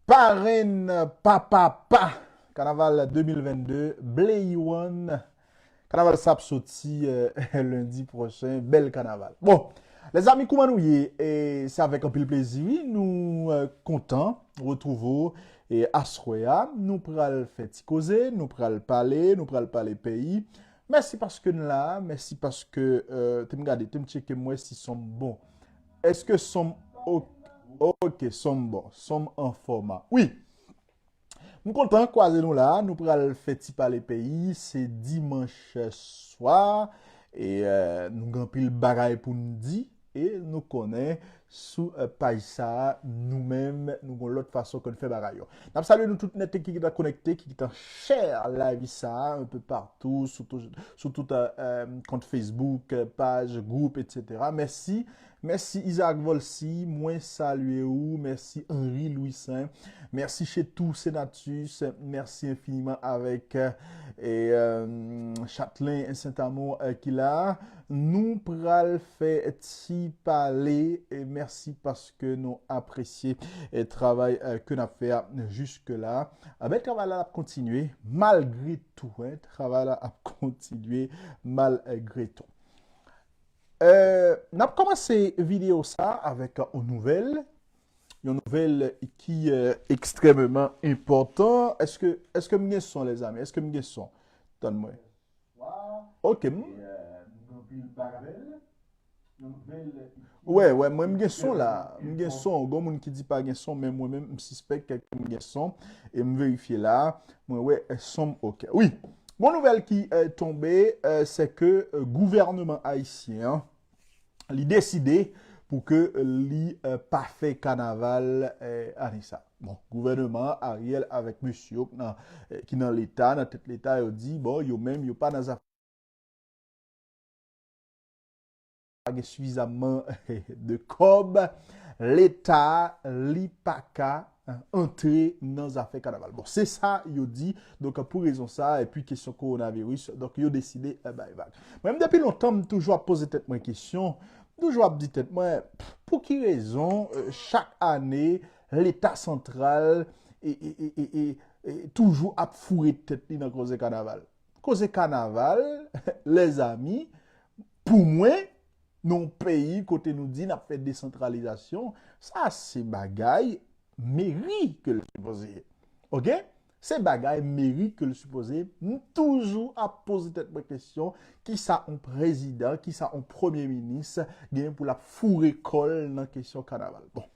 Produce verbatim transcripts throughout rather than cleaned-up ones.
Parenn pa papa, kanaval de mil vennde, Blaywon. Kanaval sa ap soti, euh, lendi pwochen. Bèl kanaval. Bon, lèzami, kouman nou ye? E se avèk anpil plezi, wi, nou, euh, kontan retwouve w. E aswè a, nou pral fè ti koze, nou pral pale, nou pral pale peyi. Mèsi paske n la, mèsi paske, euh, te m gade, te m tcheke, m wè si son m bon. Èske son m o-, ok, son m bon, son m anfòma. Wi, m kontan kwaze nou la, nou pral fè ti pale peyi, se dimanch swa, e, euh, nou gen anpil bagay pou n di, e nou konnen sou, euh, paj sa a, nou menm, nou gen lòt fason ke n fè bagay yo. N ap salye nou tout nèt ki gentan konekte, ki gentan share live sa a, un peu partout, sou tout, sou tout, euh, euh, kont Facebook, euh, paj, gwoup, et cetera. Mèsi. Mèsi Isaac Volcy, mwen salye ou. Mèsi Henri Louissaint. Mèsi Chetou Senatus. Mèsi enfiniman avèk, euh, e, euh, Châtelain Saint-Amour, euh, ki la. Nou pral fè ti pale. E mèsi paske nou apresye, e, travay, euh, ke n ap fè a jiske la. A, ben, travay la ap kontinye malgre tou, hein. Travay la ap kontinye malgre tou. Euh, n ap kòmanse videyo sa avèk yon nouvèl. Yon nouvèl ki, euh, ekstrèmeman enpòtan. Èske, èske m gen son, lèzami? Èske m gen son? Tann mwen. Ok, m- Wè, wè, mwen m gen son la. M gen son. Gon moun ki di pa gen son, men mwen menm m sispèk ke m gen son. E m verifye la. Mwen wè, eh, son m ok. Wi. Bon nouvèl ki, eh, tonbe, eh, se ke, eh, gouvènman ayisyen an, li deside pou ke, eh, li, eh, pa fè kanaval, eh, ane sa. Bon, gouvènman Ariel avèk mesye yo nan, eh, ki nan Leta, nan tèt Leta, yo di, bon, yo menm, yo pa nan zafè pa gen sifizamman de kòb, Leta, li pa ka, eh, antre nan zafè kanaval. Bon, se sa yo di. Donk, pou rezon sa, epi kesyon kowonaviris, donk, yo deside, eh, bay vag. Mwen menm, depi lontan, m toujou ap poze tèt mwen kesyon, m toujou ap di tèt mwen, pou ki rezon, eh, chak ane, Leta santral e, e, e, e, e, e toujou ap foure tèt li nan koze kanaval? Koze kanaval, lèzami, pou mwen, nan yon peyi kote nou di n ap fè desantralizasyon, sa se bagay meri ke l sipoze ye. Ok? Se bagay meri ke l sipoze ye. M toujou ap poze tèt mwen kesyon, kisa yon prezidan, kisa yon premye minis genyen pou l ap foure kò l nan kesyon kanaval? Bon.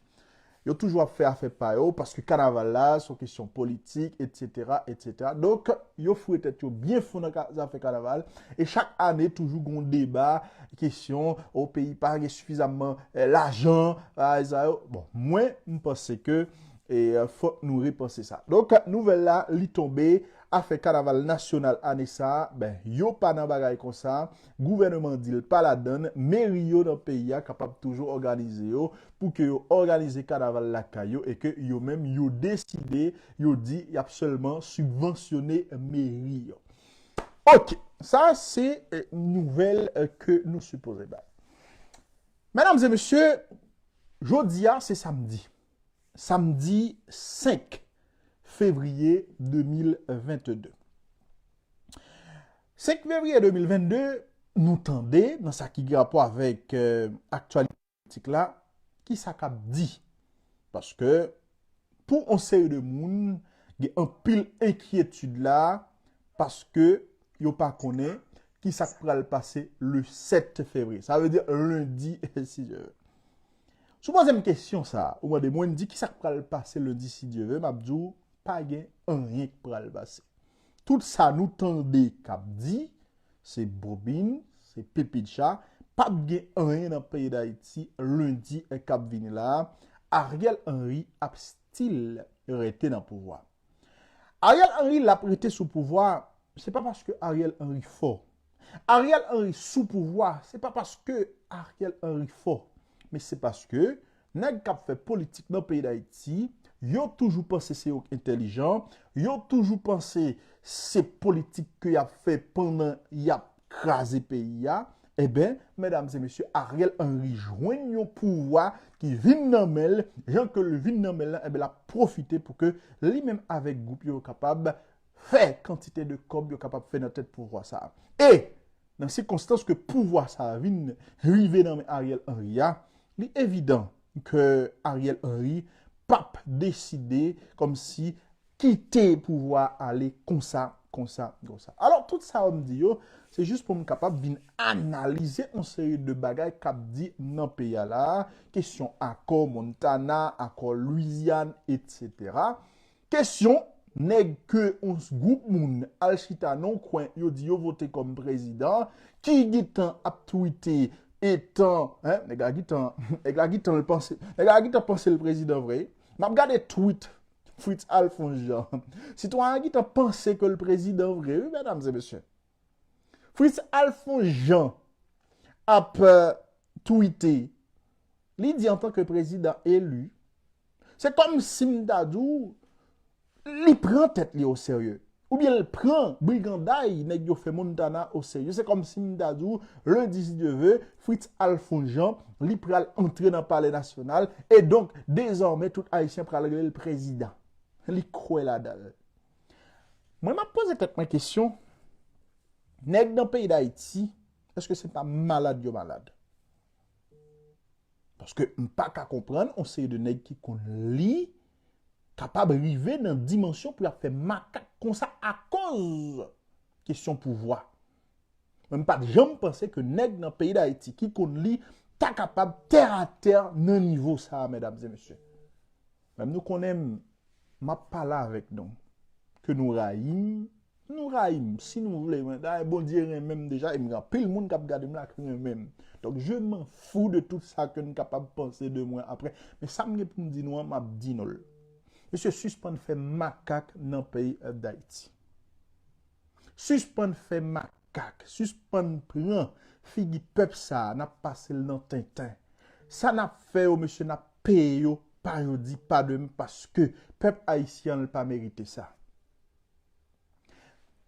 Yo toujou ap fè afè pa yo, paske kanaval la, se yon kesyon politik, et cetera, et cetera. Donk, yo foure tèt yo byen fon nan ka-, zafè kanaval. E chak ane, toujou gon deba, kesyon, o peyi pa gen sifizamman, eh, lajan, bagay sa yo. Bon, mwen, m panse ke, e, eh, fòk nou repanse sa. Donk, nouvèl la, li tonbe, afè kanaval nasyonal ane sa a, ben, yo pa nan bagay konsa. Gouvènman di l pa ladann, meri yo nan peyi a kapab toujou òganize yo pou ke yo òganize kanaval lakay yo e ke yo menm yo deside, yo di y ap sèlman sibvansyone meri yo. Ok, sa se, eh, nouvèl, eh, ke nou sipoze bay. Medam e mesye, jodi a se samdi. Samdi senk fevriye de mil vennde. Senk fevriye de mil vennde, nou tande nan sa ki gen rapò avèk, eh, aktyalite politik la, kisa k ap di. Paske pou yon seri de moun, gen anpil enkyetid la, paske yo pa konnen kisa k pral pase le sèt fevriye. Sa vle di lendi, si Dye vle. Si w poze m kesyon sa a, ou mande mwen, m di kisa k pral pase lendi, si Dye vle, m ap di w, pa gen anyen k pral pase. Tout sa nou tande k ap di, se bobin, se pipitcha, p ap gen anyen nan peyi Dayiti lendi k ap vini la a. Ariel Henry ap still rete nan pouvwa. Ariel Henry l ap rete sou pouvwa, se pa paske Ariel Henry fò. Ariel Henry sou pouvwa, se pa paske Ariel Henry fò, men se paske nèg k ap fè politik nan peyi Dayiti, yo toujou panse se yo k entèlijan, yo toujou panse se politik ke y ap fè pandan y ap kraze peyi a, Eben, medam e mesye, Ariel Henry jwenn yon pouvwa ki vin nan men l, jan ke l vin nan men l lan, eben, l ap pwofite pou ke li menm avèk gwoup yo kapab fè kantite de kòb yo kapab fè nan tèt pouvwa sa a. E, nan sikonstans ke pouvwa sa a vin rive nan men Ariel Henry a, li evidan ke Ariel Henry p ap deside kòmsi kite pouvwa a ale konsa, konsa, konsa. Alò, tout sa yo m di yo, se jis pou m kapab vin analize yon seri de bagay k ap di nan peyi a la, kesyon akò Montana, akò Lwizyàn, etsetera. Kesyon nèg ke yon gwoup moun al chita nan yon kwen, yo di yo vote kòm prezidan, ki gentan ap twite etan, hein, nèg la gentan, nèg la gentan l panse, nèg la gentan panse l prezidan vre. M ap gade tweet Fritz Alphonse Jean. Sitwayen an gentan panse ke l prezidan vre, wi, medam e mesye. Fritz Alphonse Jean ap, euh, twite. Li di antanke prezidan eli, se kòmsi m ta di w, li pran tèt li oserye. Oubyen l pran briganday nèg yo fè Montana oserye. Se kòmsi m ta di w, lundi, si Dye ve, Fritz Alphonse Jean, li pral antre nan Palè Nasyonal, e donk, dezòmè, tout Ayisyen pral rele l prezidan. Li kwè ladan l. Mwen, m ap poze tèt mwen kesyon, nèg nan peyi Dayiti, èske se pa malad yo malad? Paske m pa ka konprann yon seri de nèg ki konn li kapab rive nan dimansyon pou y ap fè makak konsa akoz kesyon pouvwa. Mwen, m pa t janm panse ke nèg nan peyi Dayiti ki konn li ta kapab tèratè nan nivo sa a, medam e mesye. Menm nou konnen m, m ap pale avèk nou. Ke nou rayi m, nou rayi m. Si nou vle, mwen, dayè Bondye renmen m deja, e m gen anpil moun k ap gade m la ki renmen m. Donk, je m'en fous de tout sa ke n kapab panse de mwen apre. Men sa m gen pou m di nou an, m ap di nou l. Mesye, sispann fè makak nan peyi Dayiti. Sispann fè makak, sispann pran figi pèp sa a, n ap pase l nan tenten. Sa n ap fè yo, mesye, n ap peye yo pa jodi, pa demen, paske pèp ayisyen an, l pa merite sa.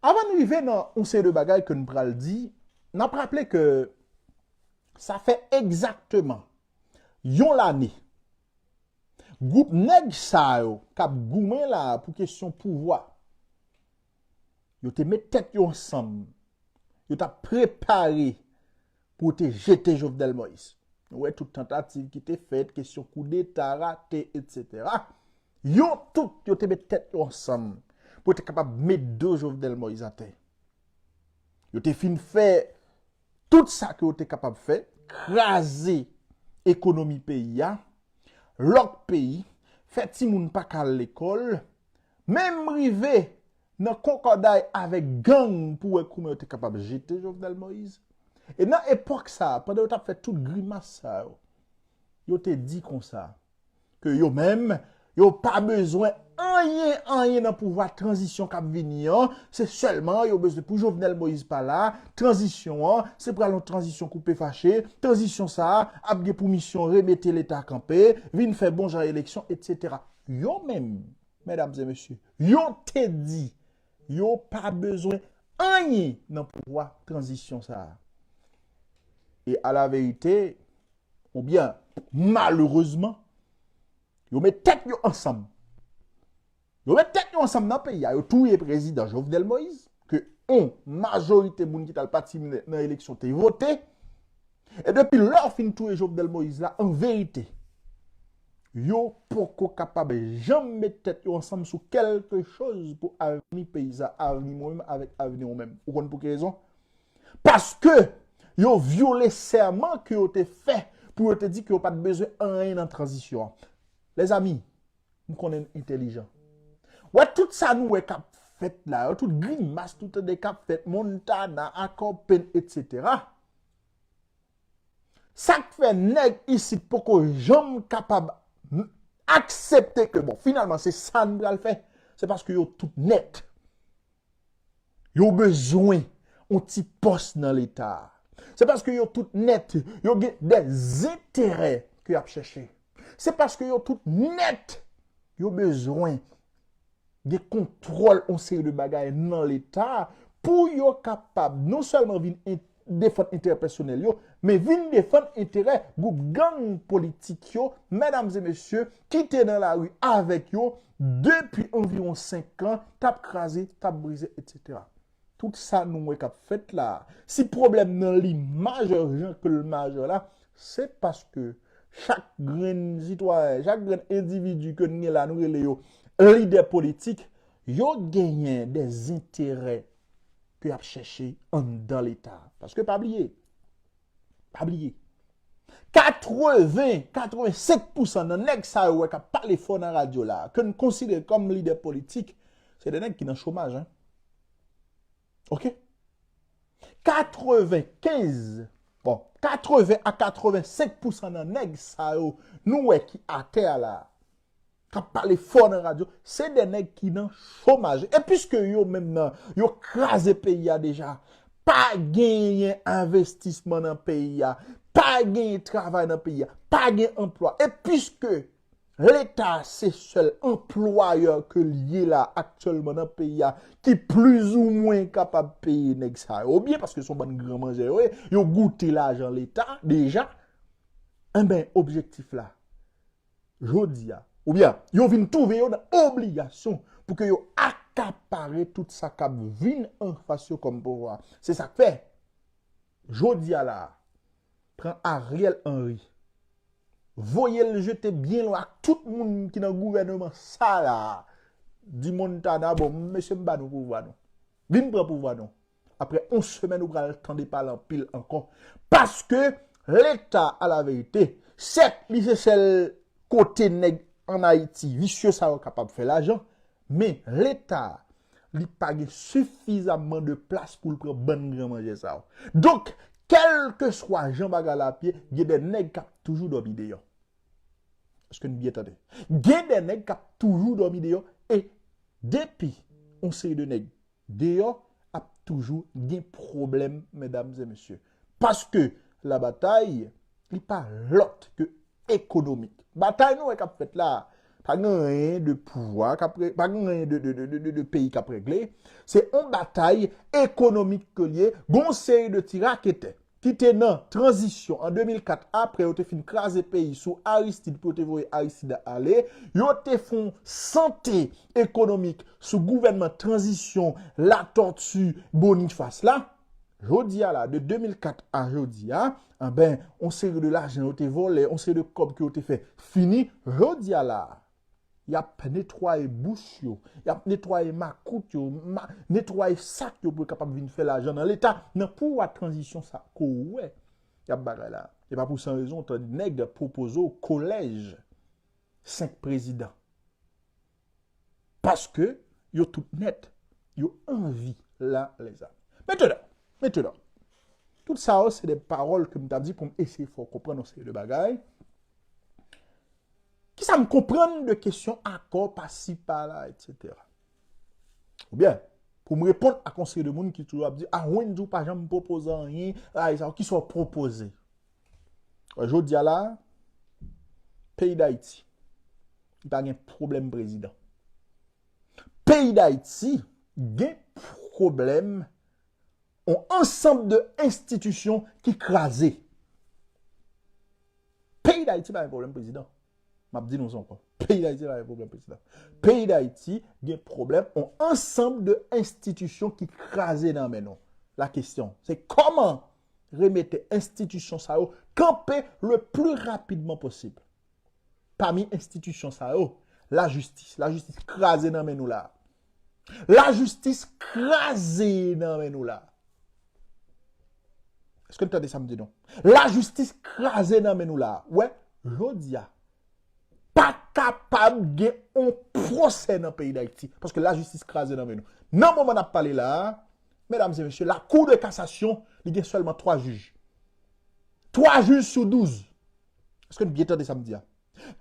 Avan n rive nan yon seri de bagay ke n pral di, n ap raple ke sa fè egzakteman yon lane, gwoup nèg sa yo k ap goumen la a pou kesyon pouvwa, yo te met tèt yo ansanm, yo t ap prepare pou yo te jete Jovenel Moïse. Nou wè tout tantativ ki te fèt, kesyon koudeta, rate, etsetera. Yo tout, yo te met tèt yo ansanm pou yo te kapab met do Jovenel Moïse atè. Yo te fin fè tout sa ke yo te kapab fè, kraze ekonomi peyi a, lòk peyi, fè timoun pa ka al lekòl, menm rive nan konkòday avèk gang pou wè kouman yo te kapab jete Jovenel Moïse. E nan epòk sa a, pandan yo t ap fè tout grimas sa yo, yo te di konsa, ke yo menm, yo pa bezwen anyen, anyen nan pouvwa tranzisyon k ap vini an, se sèlman yo bezwen pou Jovenel Moïse pa la, tranzisyon an, se pral yon tranzisyon koupe fache, tranzisyon sa a ap gen pou misyon remete leta kanpe, vin fè bon jan eleksyon, etsetera. Yo menm, medam e mesye, yo te di, yo pa bezwen anyen nan pouvwa tranzisyon sa a. E alaverite, oubyen, malerezman, yo met tèt yo ansanm. Yo met tèt yo ansanm nan peyi a, yo touye prezidan Jovenel Moïse, ke yon majorite moun ki t al patisipe nan eleksyon te vote. E depi lè yo fin touye Jovenel Moïse la, an verite, yo poko kapab janm met tèt yo ansanm sou kèlke choz pou avni peyi sa, avni mwen menm avèk avni ou menm. Ou konn pou ki rezon? Paske yo vyole sèman ke yo te fè pou yo te di ke yo pa t bezwen anyen nan tranzisyon an. Lèzami, m konnen n entèlijan. Wè tout sa nou wè k ap fèt la yo, tout grimas, tout tande k ap fèt, Montana, akò Penn, etsetera. Sa k fè nèg isit poko janm kapab m-, aksepte ke, bon, finalman, se sa n pral fè. Se paske yo tout nèt. Yo bezwen yon ti pòs nan leta a. Se paske yo tout nèt, yo gen de enterè ke y ap chèche. Se paske yo tout nèt, yo bezwen gen kontwòl yon seri de bagay nan leta a pou yo kapab non sèlman vin en-, defann enterè pèsonèl yo, men vin defann enterè gwoup gang politik yo, medam e mesye, ki te nan lari avèk yo depi anviwon senk an, t ap kraze, t ap brize, etsetera. Tout sa nou wè k ap fèt la, si pwoblèm nan li majè jan ke l majè la, se paske chak grenn sitwayen, chak grenn endividi ke n gen la, nou rele yo lidè politik, yo genyen de enterè ke y ap chèche anndan Leta. Paske pa bliye, pa bliye, katreven, katrevensenk pousan nan nèg sa yo wè k ap pale fò nan radyo la, ke n konsidere kòm lidè politik, se de nèg ki nan chomaj, en. Oke? Katrevenkenz, bon, katreven a katrevensenk pousan nan nèg sa yo nou wè ki atè a la, k ap pale fò nan radyo, se de nèg ki nan chomaj. E piske yo menm nan, yo kraze peyi a deja, pa genyen envestisman nan peyi a, pa genyen travay nan peyi a, pa gen anplwa. E piske Leta se sèl anplwayè ke l ye la aktyèlman nan peyi a, ki plizoumwen kapab peye nèg sa yo byen, paske se yon bann gran manjè yo ye, yo goute lajan Leta deja. Enben, objektif la, jodi a, oubyen yo vin twouve yo nan obligasyon pou ke yo akapare tout sa k ap vin anfas yo kòm pouvwa. Se sa k fè, jodi a la, pran Ariel Henry, voye l jete byen lwen ak tout moun ki nan gouvènman sa la. Di Montana, bon, mesye, m ba nou pouvwa nou. Vin pran pouvwa nou. Apre yon semèn, ou pral tande pale anpil ankò. Paske Leta, alaverite, sèt li se sèl kote nèg ann Ayiti visye sa yo kapab fè lajan, men Leta, li pa gen sifizamman de plas pou l pran bann gran manjè sa yo. Donk, kèlkeswa jan bagay la ap ye, gen de nèg k ap toujou dòmi deyò. Èske n byen tande? Gen de nèg k ap toujou dòmi deyò, e depi yon seri de nèg deyò, ap toujou gen pwoblèm, medam e mesye. Paske la batay, li pa lòt ke ekonomik. Batay nou wè k ap fèt la, pa gen anyen de pouvwa k ap re-, pa gen anyen de, de, de, de, de, de peyi k ap regle. Se yon batay ekonomik ke l ye. Gon seri de ti raketè ki te nan tranzisyon an de mil kat, apre yo te fin kraze peyi sou Aristide, pou yo te voye Aristide ale, yo te fè yon sante ekonomik sou gouvènman tranzisyon Latortue Boniface la. Jodi a la, de de mil kat a jodi a, anben, yon seri de lajan yo te vòlè, yon seri de kòb ke yo te fè fini, jodi a la, y ap netwaye bouch yo, y ap netwaye makout yo, ma-, netwaye sak yo pou yo kapab vin fè lajan nan Leta, nan pouvwa tranzisyon sa ke w wè y ap bagay la. E pa pou san rezon, w tande nèg pwopoze w kolèj senk prezidan. Paske yo tout nèt, yo anvi la lèzam. Mentnan, mentnan, tout sa yo se de pawòl ke m ta di pou m eseye fè w konprann yon seri de bagay. Kisa m konprann de kesyon akò pasi pala, etsetera? Oubyen, pou m reponn ak yon seri de moun ki toujou ap di, a, Wendy ou pa janm pwopoze anyen, a, e sa, kisa w pwopoze? Jodi a la, peyi Dayiti, li pa gen pwoblèm prezidan. Peyi Dayiti gen pwoblèm yon ansanm de enstitisyon ki kraze. Peyi Dayiti pa gen pwoblèm prezidan. M ap di nou sa ankò. Peyi Dayiti pa gen pwoblèm prezidan. Peyi Dayiti gen pwoblèm yon ansanm de enstitisyon ki kraze nan men nou. La kesyon, se kòman remete enstitisyon sa yo kanpe le pli rapidman posib. Pami enstitisyon sa yo, lajistis. Lajistis kraze nan men nou la. Lajistis kraze nan men nou la. Èske n tande sa m di nou? Lajistis kraze nan men nou la. Wè, jodi a, pa kapab gen yon pwosè nan peyi Dayiti, paske lajistis kraze nan men nou. Nan moman n ap pale la a, medam e mesye, la Cour de cassation, li gen sèlman twa jij. Twa jij sou douz. Èske n byen tande sa m di a?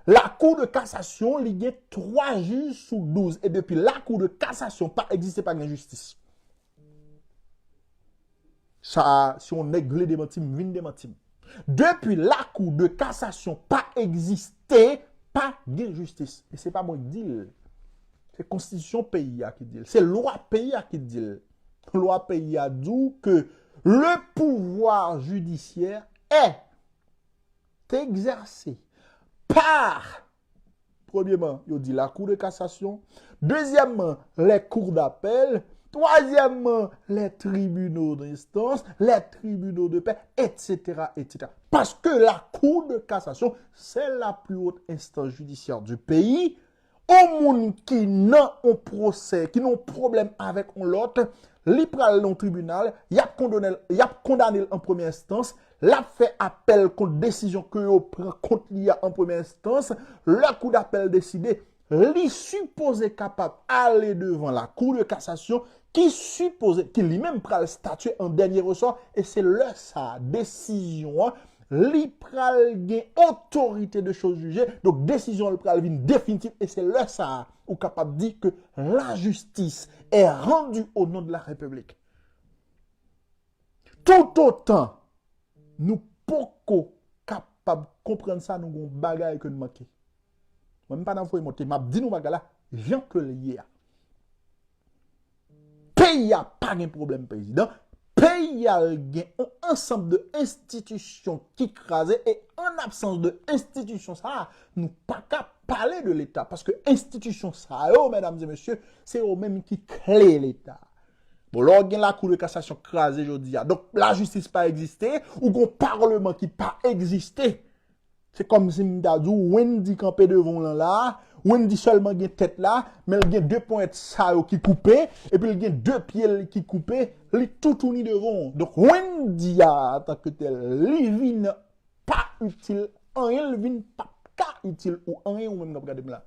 La Cour de cassation, li gen twa jij sou douz. E depi la Cour de cassation pa egziste, pa gen jistis. Sa, si yon nèg vle demanti m, vin demanti m. Depi la Cour de cassation pa egziste, pa gen jistis. E se pa mwen ki di l. Se konstitisyon peyi a ki di l. Se lwa peyi a ki di l. Lwa peyi a di w ke Le pouvoir judiciaire est exercé par, premyèman, yo di la Cour de cassation, dezyèmman, les cours d'appel, twazyèmman, les tribunaux d'instance, les tribunaux de paix, et cetera, et cetera. Paske la Cour de cassation, c'est la plus haute instance judiciaire du pays, yon moun ki nan yon pwosè, ki nan yon pwoblèm avèk yon lòt, li pral nan tribinal, y ap kondane l, y ap kondane l an premyè enstans, l ap fè apèl kont desizyon ke yo pran kont li a an premyè enstans, lè kou dapèl deside, li sipoze kapab ale devan la Cour de cassation ki sipoze, ki li menm pral statye an dènye resò, e se lè sa a, desizyon an, li pral gen otorite de chose jugée, donk desizyon l pral vin definitif, e se lè sa a, ou kapab di ke la justice est rendue au nom de la République. Toutotan nou poko kapab konprann sa, nou gon bagay ke n manke. Mwen, m pa nan voye monte, m ap di nou bagay la jan ke l ye a. Peyi a pa gen pwoblèm prezidan. Peyi a gen yon ansanm de enstitisyon ki kraze, e an absans de enstitisyon sa a, nou pa ka pale de Leta, paske enstitisyon sa yo, medam e mesye, se yo menm ki kle Leta. Bon, lè w gen la Cour de cassation kraze jodi a, donk lajistis pa egziste, ou gon palman ki pa egziste. Se kòmsi m ta di w, Wendy kanpe devan w lan la, Wendy sèlman gen tèt la, men l gen de ponyèt sa yo ki koupe, epi l gen de pye l ki koupe, li toutouni devan w. Donk, Wendy a, antanke tèl, li vin pa itil anyen, li vin p ap ka itil ou anyen, ou menm k ap gade m la.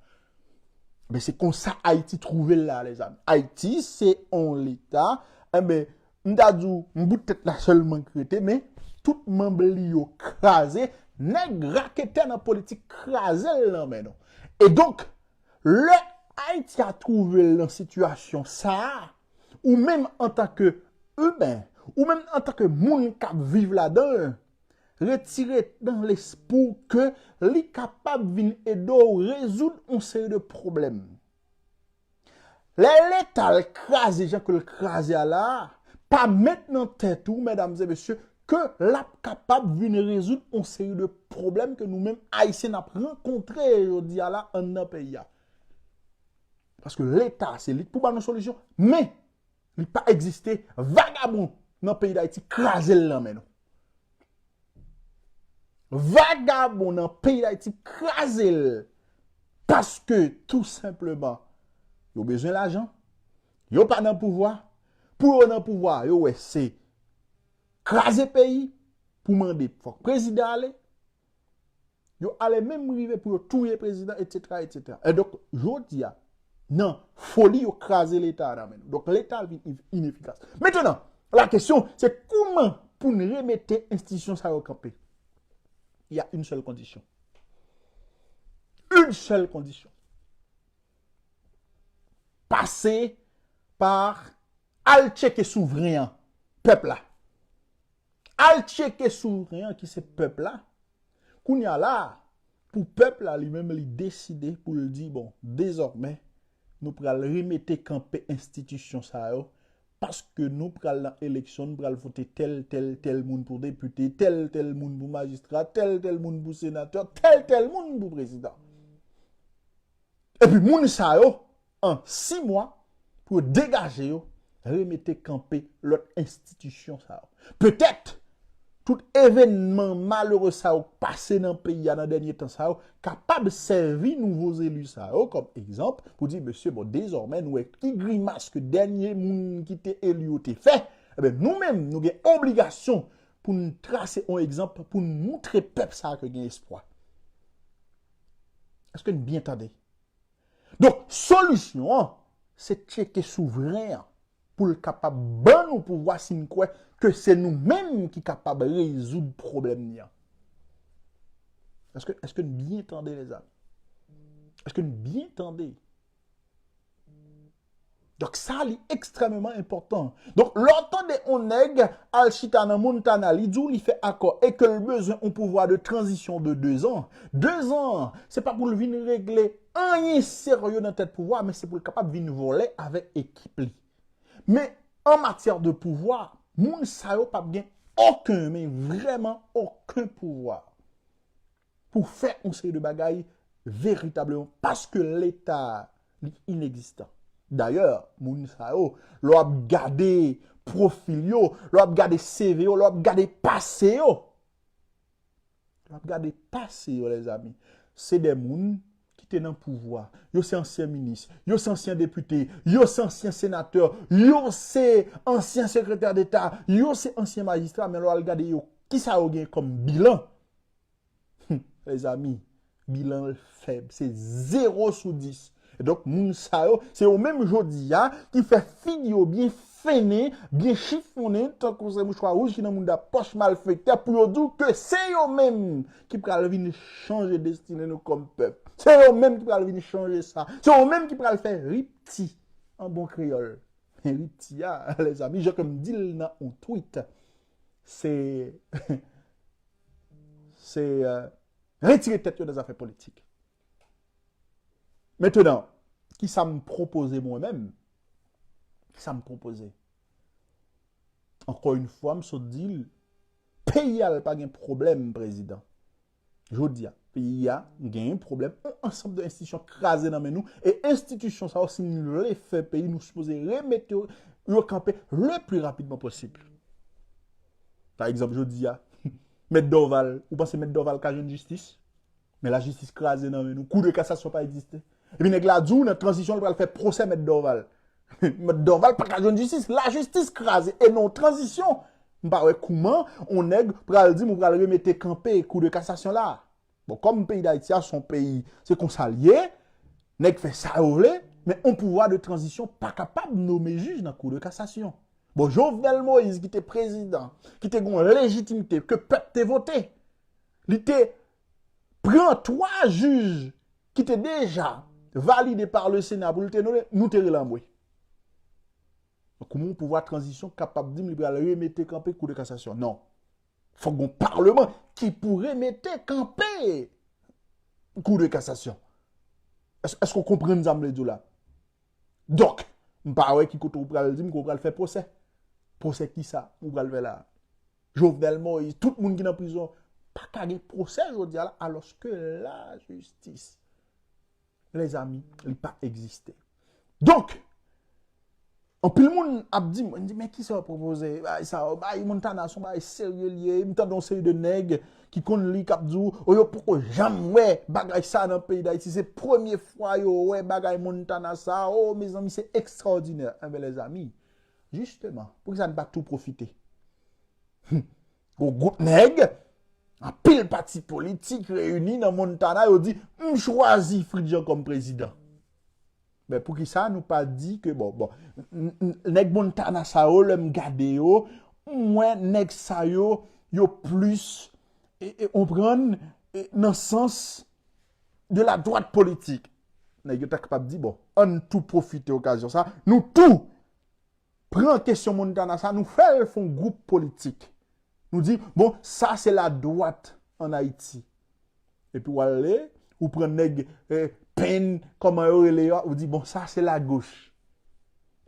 Men se konsa Ayiti twouve l la, lèzanmi. Ayiti, se yon Leta, enben, m ta di w, m bout tèt la sèlman k rete, men tout manm li yo kraze, nèg raketè nan politik kraze l nan men nou. E donk, lè Ayiti a twouve l nan sitiyasyon sa a, ou menm antanke imen, ou menm antanke moun k ap viv ladan l, retire nan lespri w ke li kapab vin ede w rezoud yon seri de pwoblèm. Lè Leta l kraze jan ke l kraze a la a, pa met nan tèt ou, medam e mesye, ke l ap kapab vin rezoud yon seri de pwoblèm ke nou menm Ayisyen n ap rankontre jodi a la anndan peyi a. Paske Leta, se li k pou ba nou solisyon, men li pa egziste, vagabon nan peyi Dayiti kraze l nan men nou. Vagabon nan peyi Dayiti kraze l paske tou senpleman yo bezwen lajan, yo pa nan pouvwa, pou yo nan pouvwa, yo wè se kraze peyi pou mande fòk prezidan ale, yo ale menm rive pou yo touye prezidan, etsetera, etsetera. E donk, jodi a, nan foli yo kraze Leta a nan men nou. Donk, Leta a vin in- inefikas. Mentnan, la kesyon, se kouman pou n remete enstitisyon sa yo kanpe? Il y a une seule condition. Une seule condition. Pase pa al tcheke souvren an, pèp la. Al tcheke souvren an ki se pèp la. Kounye a la, pou pèp la li menm li deside pou l di, bon, dezòmè, nou pral remete kanpe enstitisyon sa yo, paske nou pral nan eleksyon, nou pral vote tèl, tèl, tèl moun pou depite, tèl, tèl moun pou majistra, tèl, tèl moun pou senatè, tèl, tèl moun pou prezidan. Epi moun sa yo, an sis mwa, pou yo degaje yo, remete kanpe lòt enstitisyon sa yo. Petèt, tout evènman malere sa yo k pase nan peyi a nan dènye tan sa yo, kapab sèvi nouvo zeli sa yo kòm egzanp pou di, mesye, bon, dezòmè, nou wè ki grimas ke dènye moun ki te eli yo te fè, enben, nou menm, nou gen obligasyon pou n trase yon egzanp, pou n moutre pèp sa a ke gen espwa. Èske n byen tande? Donk, solisyon an, se tcheke souvren an pou l kapab ban nou pouvwa si n kwè ke se nou menm ki kapab rezoud pwoblèm li an. Èske, èske n byen tande, lezanmi? Èske n byen tande? Donk, sa li ekstrèmeman enpòtan. Donk, lè w tande yon nèg al chita nan Montana, li di w li fè akò e ke l bezwen yon pouvwa de tranzisyon de dezan, dezan an, se pa pou l vin regle anyen serye nan tèt pouvwa, men se pou l kapab vin vòlè avèk ekip li. Men, an matyè de pouvwa, Moun sa yo p ap gen okenn, men vrèman okenn pouvwa pou fè yon seri de bagay veritableman, paske Leta li inegzistan. Dayè, moun sa yo, lè w ap gade pwofil yo, lè w ap gade C V yo, lè w ap gade pase yo, lè w ap gade pase yo, lèzami, se de moun ki te nan pouvwa. Yo se ansyen minis, yo se ansyen depite, yo se ansyen senatè, yo se ansyen sekretè deta, yo se ansyen majistra, men lè w al gade yo, kisa yo gen kòm bilan? Mezanmi, bilan l fèb, se zewo sou dis. E donk, moun sa yo, se yo menm jodi a ki fè figi yo byen fennen, byen chifonnen, tankou se mouchwa wouj ki nan mouda pòch malfektè, pou yo di w ke se yo menm ki pral vin chanje destine nou kòm pèp. Se yo menm ki pral vin chanje sa. Se yo menm ki pral fè ripti, an bon kreyòl. Men ripti a, lèzanmi, jan ke m di l nan yon tweet, se, se, euh, retire tèt yo nan zafè politik. Mentenan, kisa m pwopoze mwen menm? Kisa m pwopoze? Ankò yon fwa, m sot di l, peyi a l pa gen pwoblèm, prezidan. Jodi a, peyi a gen yon pwoblèm, yon ansanm de enstitisyon kraze nan men nou, e enstitisyon sa yo, si nou vle fè peyi, nou sipoze remete yo, yo kanpe le pli rapidman posib. Pa egzanp, jodi a, Mèt Dorval, ou panse Mèt Dorval ka jwenn jistis? Men lajistis kraze nan men nou. Kou de kasasyon pa egziste. Epi nèg la di w nan tranzisyon l pral fè pwosè Mèt Dorval. Mèt Dorval pa ka jwenn jistis. Lajistis kraze. E nan yon tranzisyon, m pa wè kouman yon nèg pral di m ou pral remete kanpe kou de kasasyon la. Bon, kòm peyi Dayiti a se yon peyi, se konsa l ye, nèg fè sa yo vle, men yon pouvwa de tranzisyon pa kapab nome jij nan kou de kasasyon. Bon, Jovenel Moïse ki te prezidan, ki te gen yon lejitimite ke pèp te vote, li te pran twa jij ki te deja valide pa le Sena pou l te nonmen, nou te rele anmwe. Kouman yon pouvwa tranzisyon kapab di m li pral remete kanpe kou de kasasyon? Non. Fòk gon palman ki pou remete kanpe kou de kasasyon. Èske, èske w konprann sa m vle di w la? Donk, m pa wè ki kote w pral di m ke w pral fè pwosè. Pwosè kisa w pral fè la? Jovenel Moïse, tout moun ki nan prizon, pa ka gen pwosè jodi a la, alòske lajistis, lèzanmi, li pa egziste. Donk, anpil moun ap di m, di, men kisa w pwopoze? Bagay sa yo, bagay Montana se yon bagay serye l ye. M tande yon seri de nèg ki konn li k ap di w, o, yo poko janm wè bagay sa nan peyi Dayiti. Se premye fwa yo wè bagay Montana sa. O, mezanmi, se ekstraòdinè. Enben, lèzanmi, jisteman, poukisa n pa tou pwofite? Yon gwoup nèg, anpil pati politik reyini nan Montana, yo di, m chwazi Fritz Jean kòm prezidan. Men poukisa nou pa di ke, bon, bon, n- n- nèg Montana sa yo, lè m gade yo, m wè nèg sa yo, yo plis, e, e, konprann, e, nan sans de la dwat politik. Nèg yo ta kapab di, bon, ann tou pwofite okazyon sa, nou tou pran kesyon Montana sa, nou fè l fè yon gwoup politik. Nou di, bon, sa se la dwat ann Ayiti. Epi w ale, ou pran nèg, eh, Penn, kòman yo rele yo, ou di, bon, sa se la goch.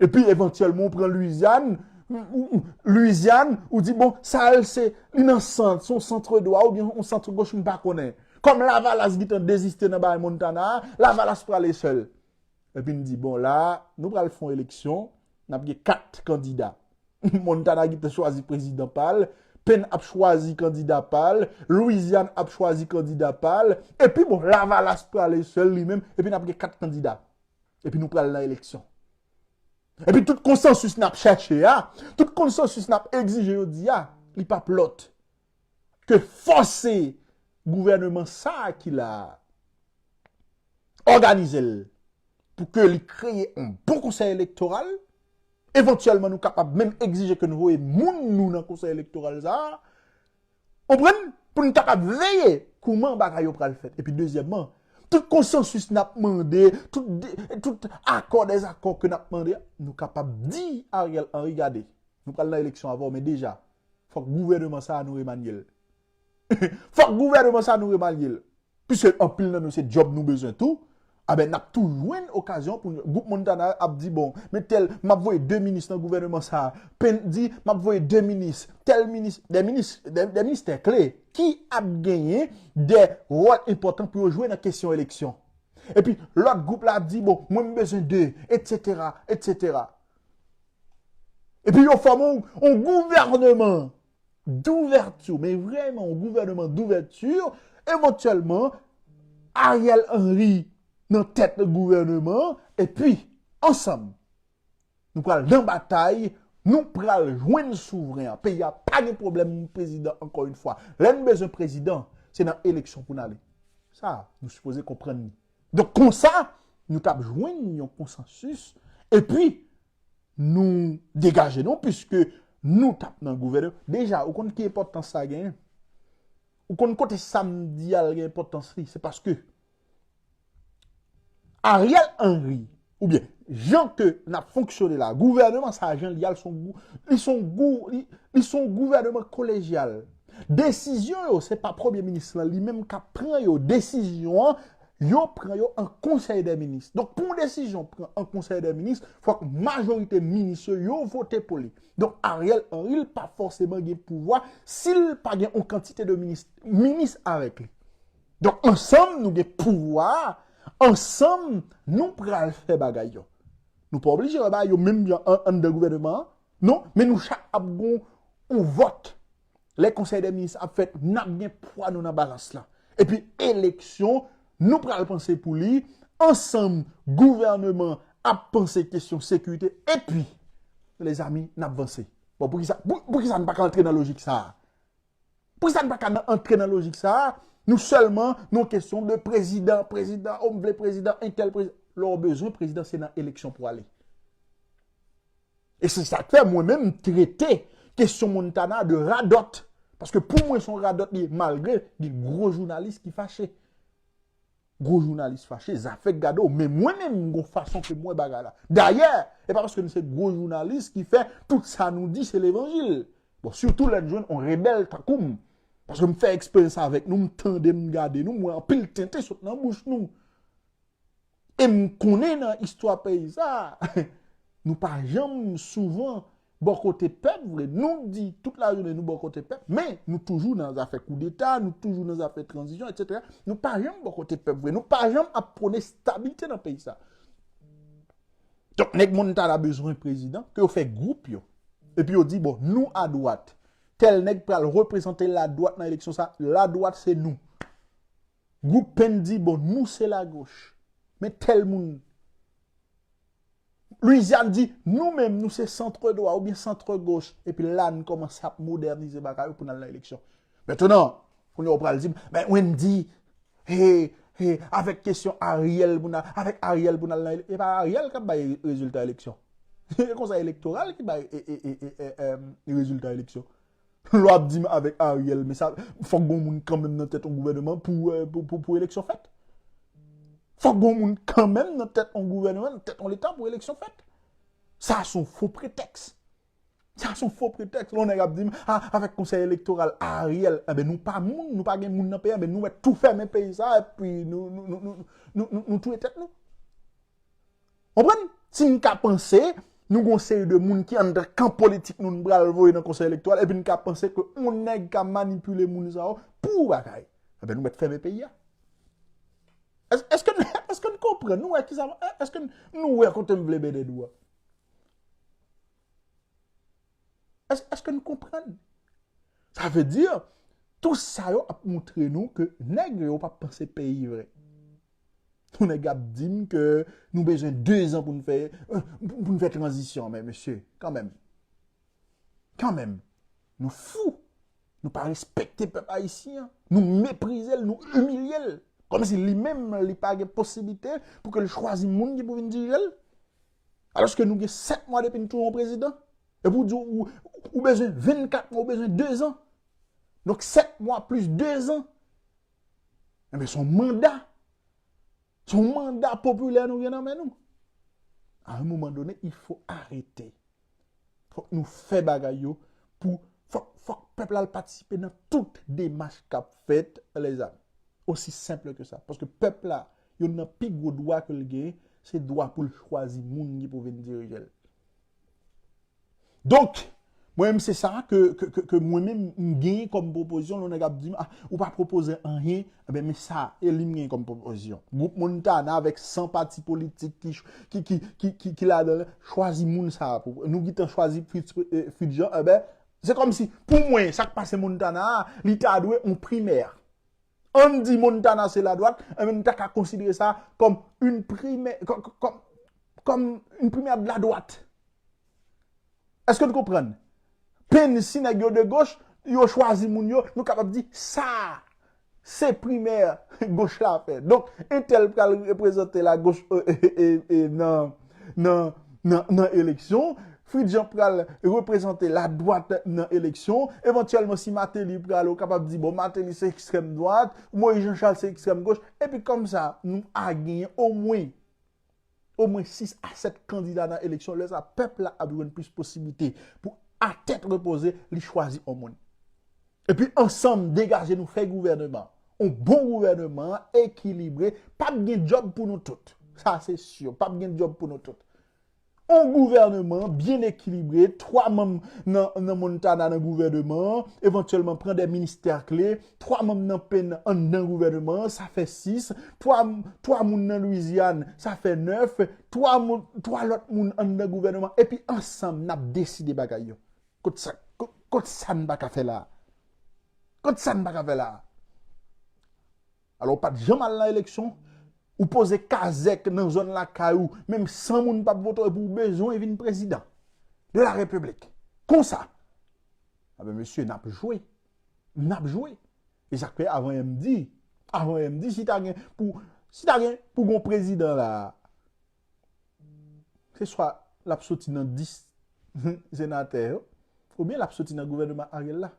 Epi evantyèlman, ou pran Lwizyàn, ou, ou, Lwizyàn, ou di, bon, sa l se, li nan sant, se yon sant dwat oubyen yon sant goch, m pa konnen. Kòm Lavalas gentan deziste nan bagay Montana a, Lavalas prale sèl. Epi n di, bon, la, nou pral fè yon eleksyon, n ap gen kat kandida. Montana gentan chwazi prezidan pa l, Penn ap chwazi kandida pa l, Lwizyàn ap chwazi kandida pa l, epi, bon, Lavalas prale sèl li menm, epi n ap gen kat kandida. Epi nou pral nan eleksyon. Epi tout konsansis n ap chèche a, tout konsansis n ap egzije jodi a, li p ap lòt ke fòse gouvèneman sa a ki la a, òganize l pou ke li kreye yon bon konsèy elektoral. Evantyèlman, nou kapab menm egzije ke nou voye moun nou nan konsèy elektoral sa a. Konprann? Pou n kapab veye kouman bagay yo pral fèt. Epi dezyèmman, tout konsansis n ap mande, tout de- tout akò dèzakò ke n ap mande, nou kapab di Ariel Henry, gade, nou pral nan eleksyon avè w, men deja, fòk gouvèneman sa a nou remanye l. Fòk gouvèneman sa a nou remanye l. Piske anpil nan nou se djòb nou bezwen tou, A ben, n ap tou jwenn okazyon pou gwoup Montana ap di, bon, men tèl, m ap voye de minis nan gouvènman sa a. Pèn di, m ap voye de minis, tèl minis, de minis, de, de ministè kle ki ap genyen de wòl enpòtan pou yo jwe nan kesyon eleksyon. Epi, lòt gwoup la ap di, bon, mwen m bezwen de, etsetera, etsetera. Epi yo fòme yon, yon gouvènman d'ouverture, men vrèman yon gouvènman d'ouverture, evantyèlman, Ariel Henry nan tèt gouvènman, epi ansanm, nou pral nan batay, nou pral jwenn souvren an. Peyi a pa gen pwoblèm prezidan, ankò yon fwa. Lè n bezwen prezidan, se nan eleksyon pou n ale. Sa, nou sipoze konprann li. Donk, konsa, nou t ap jwenn yon konsansis, epi nou degaje nou, piske nou t ap nan gouvènman. Deja, ou konn ki enpòtans sa genyen? Ou konn kote sa m di a l gen enpòtans li? Se paske Ariel Henry, oubyen jan ke n ap fonksyone la, gouvènman sa a, jan li a l, se yon gou-, li se yon gou-, li, li se yon gouvènman kolejyal. Desizyon yo, se pa premye minis lan li menm k ap pran yo. Desizyon an, yo pran yo an konsèy dè minis. Donk, pou yon desizyon pran an konsèy dè minis, fòk majorite minis yo, yo vote pou li. Donk, Ariel Henry, l pa fòseman gen pouvwa si l pa gen yon kantite de minis, minis avèk li. Donk, ansanm, nou gen pouvwa a, ansanm, nou pral fè bagay yo. Nou pa oblije wè bagay yo menm jan an, anndan gouvènman an, non, men nou chak ap gon yon vòt. Lè konsèy dè minis ap fèt, n ap gen pwa nou nan balans lan. Epi eleksyon, nou pral panse pou li, ansanm, gouvènman ap panse kesyon sekirite, epi, lezami, n ap vanse. Bon, poukisa, pou, poukisa n pa ka antre nan lojik sa a? Poukisa n pa ka nan, antre nan lojik sa a? Nou sèlman, nou kesyon de prezidan, prezidan, o m vle prezidan, entèl prezidan. Lè w bezwen prezidan, se nan eleksyon pou ale. E se sa k fè mwen menm m trete kesyon Montana de radòt. Paske pou mwen se yon radòt li ye, malgre gen gwo jounalis ki fache. Gwo jounalis fache, zafè k gade w. Men mwen menm, m gon fason ke m wè bagay la. Dayè, e pa paske n se gwo jounalis ki fè tout sa nou di se levanjil. Bon, sitou lè n jwenn yon rebèl tankou m. Paske m fè eksperyans avèk nou, m tande, m gade nou, m wè anpil tenten sot nan bouch nou. E m konnen nan istwa peyi sa a, nou pa janm souvan bò kote pèp vre. Nou di tout lajounen nou bò kote pèp, men nou toujou nan zafè koudeta, nou toujou nan zafè tranzisyon, etsetera. Nou pa janm bò kote pèp vre. Nou pa janm ap pwone estabilite nan peyi sa a. Donk, nèg Montana bezwen prezidan, ke yo fè gwoup yo. Epi yo di, bon, nou adwat. Tèl nèg pral reprezante ladwat nan eleksyon sa. Ladwat se nou. Gwoup Pèn di, bon, nou se lagoch. Men tèl moun. Lwizyàn di, nou menm, nou se sant dwat oubyen sant goch. Epi la, n kòmanse ap modènize bagay yo pou n al nan eleksyon. Mentnan, kounye a w pral di m, men Wendy, he, he, avèk kesyon Ariel pou n al, avèk Ariel pou n al nan ele-, e pa Ariel k ap bay rezilta eleksyon. Se konsèy elektoral ki bay e, e, e, e, e, e, rezilta eleksyon. Lè w ap di m avèk Ariel, men sa, fòk gon moun kanmenm nan tèt yon gouvènman pou, eh, pou, pou, pou eleksyon fèt. Fòk gon moun kanmenm nan tèt yon gouvènman, nan tèt yon leta pou eleksyon fèt. Sa se yon fo pretèks. Sa se yon fo pretèks. Lè yon nèg ap di m, ah, avèk konsèy elektoral, Ariel, enben nou pa moun, nou pa gen moun nan peyi a, enben nou mèt tou fèmen peyi sa, epi nou, nou, nou touye tèt nou. Konprann? Si n ka panse, nou gon seri de moun ki anndan kan politik nou, n pral voye nan konsèy elektoral, epi n ka panse ke yon nèg ka manipile moun sa yo pou bagay. Enben, nou mèt fèmen peyi a. Èske, èske, èske n konprann? Nou wè kisa, èske nou wè kote m vle mennen nou a? Èske, èske n konprann? Sa vle di, tout sa yo ap montre nou ke nèg yo pa panse peyi vre. Yon nèg ap di m ke nou bezwen de zan pou n fè, pou, pou n fè tranzisyon, men mesye, kanmenm. Kanmenm. Nou fou. Nou pa respekte pèp ayisyen an. Nou meprize l, nou imilye l. Kòmsi li menm, li pa gen posiblite pou ke l chwazi moun ki pou vin dirije l. Alòske nou gen sèt mwa depi n touye yon prezidan. Epi w di w, ou bezwen vennkat mwa, ou bezwen de zan. Donk, sèt mwa plis de zan. Enben, se yon manda. Se yon manda popilè nou gen nan men nou. À un moment donné, il faut arrêter. Fòk nou fè bagay yo pou, fòk, fòk pèp la al patisipe nan tout demach k ap fèt, lèzami. Aussi simple que ça. Paske pèp la, Youn nan pi gwo dwa ke l genyen, se dwa pou l chwazi moun ki pou vin dirije l. Donk, mwen menm se sa ke, ke, ke, ke mwen menm m genyen kòm pwopozisyon, lè yon nèg ap di m, ah, ou pa pwopoze anyen, ebyen, men sa, e li m genyen kòm pwopozisyon. Gwoup Montana avèk san pati politik ki, ki, ki, ki, ki, ki ladan l, chwazi moun sa a pou, nou gentan chwazi Fritz, eh, Fritz Jean, ebyen, se kòmsi, pou mwen, sa k pase Montana a, li ta dwe yon primè. Ann di Montana se ladwat, enben, nou ta ka konsidere sa kòm yon primè, kòm, kòm, kòm yon primè de la droite. Èske n konprann? Penn si nèg yo de goch, yo chwazi moun yo, nou kapab di sa, se primè goch la fè. Donk, entèl pral reprezante lagoch, e, e, e, e, nan, nan, nan, nan eleksyon. Fritz Jean pral reprezante ladwat nan eleksyon. Evantyèlman, si Martelly prale, ou kapab di, bon, Martelly se ekstrèm dwat, Moïse Jean Charles se ekstrèm goch. Epi kòmsa, nou a genyen omwen, omwen sis a sèt kandida nan eleksyon. Lè sa, pèp la ap jwenn plis posiblite pou, a tèt repoze, li chwazi yon moun. Epi ansanm, degaje nou fè gouvèneman. Yon bon gouvèneman, ekilibre, p ap gen djòb pou nou tout. Sa se si, p ap gen djòb pou nou tout. Yon gouvèneman byen ekilibre, twa manm nan, nan Montana nan gouvèneman an, evantyèlman pran de ministè kle, twa manm nan Penn anndan gouvèneman an, sa fè sis, twa, twa moun nan Lwizyàn, sa fè nèf, twa moun, twa lòt moun anndan gouvèneman, epi ansanm n ap deside bagay yo. Kot sa, kot, kot sa n pa ka fè la a? Kot sa n pa ka fè la a? Alò, ou pa t janm al nan eleksyon, ou poze kazèk nan zòn lakay ou, menm san moun p ap vote w, epi w bezwen vin prezidan de la repiblik. Konsa. Enben, mesye, n ap jwe. N ap jwe. E sa k fè, avan yè m di, avan yè m di, si ta gen pou, si ta gen pou gon prezidan la, se swa l ap soti nan dis senatè yo, oubyen l ap soti nan gouvèneman Ariel la.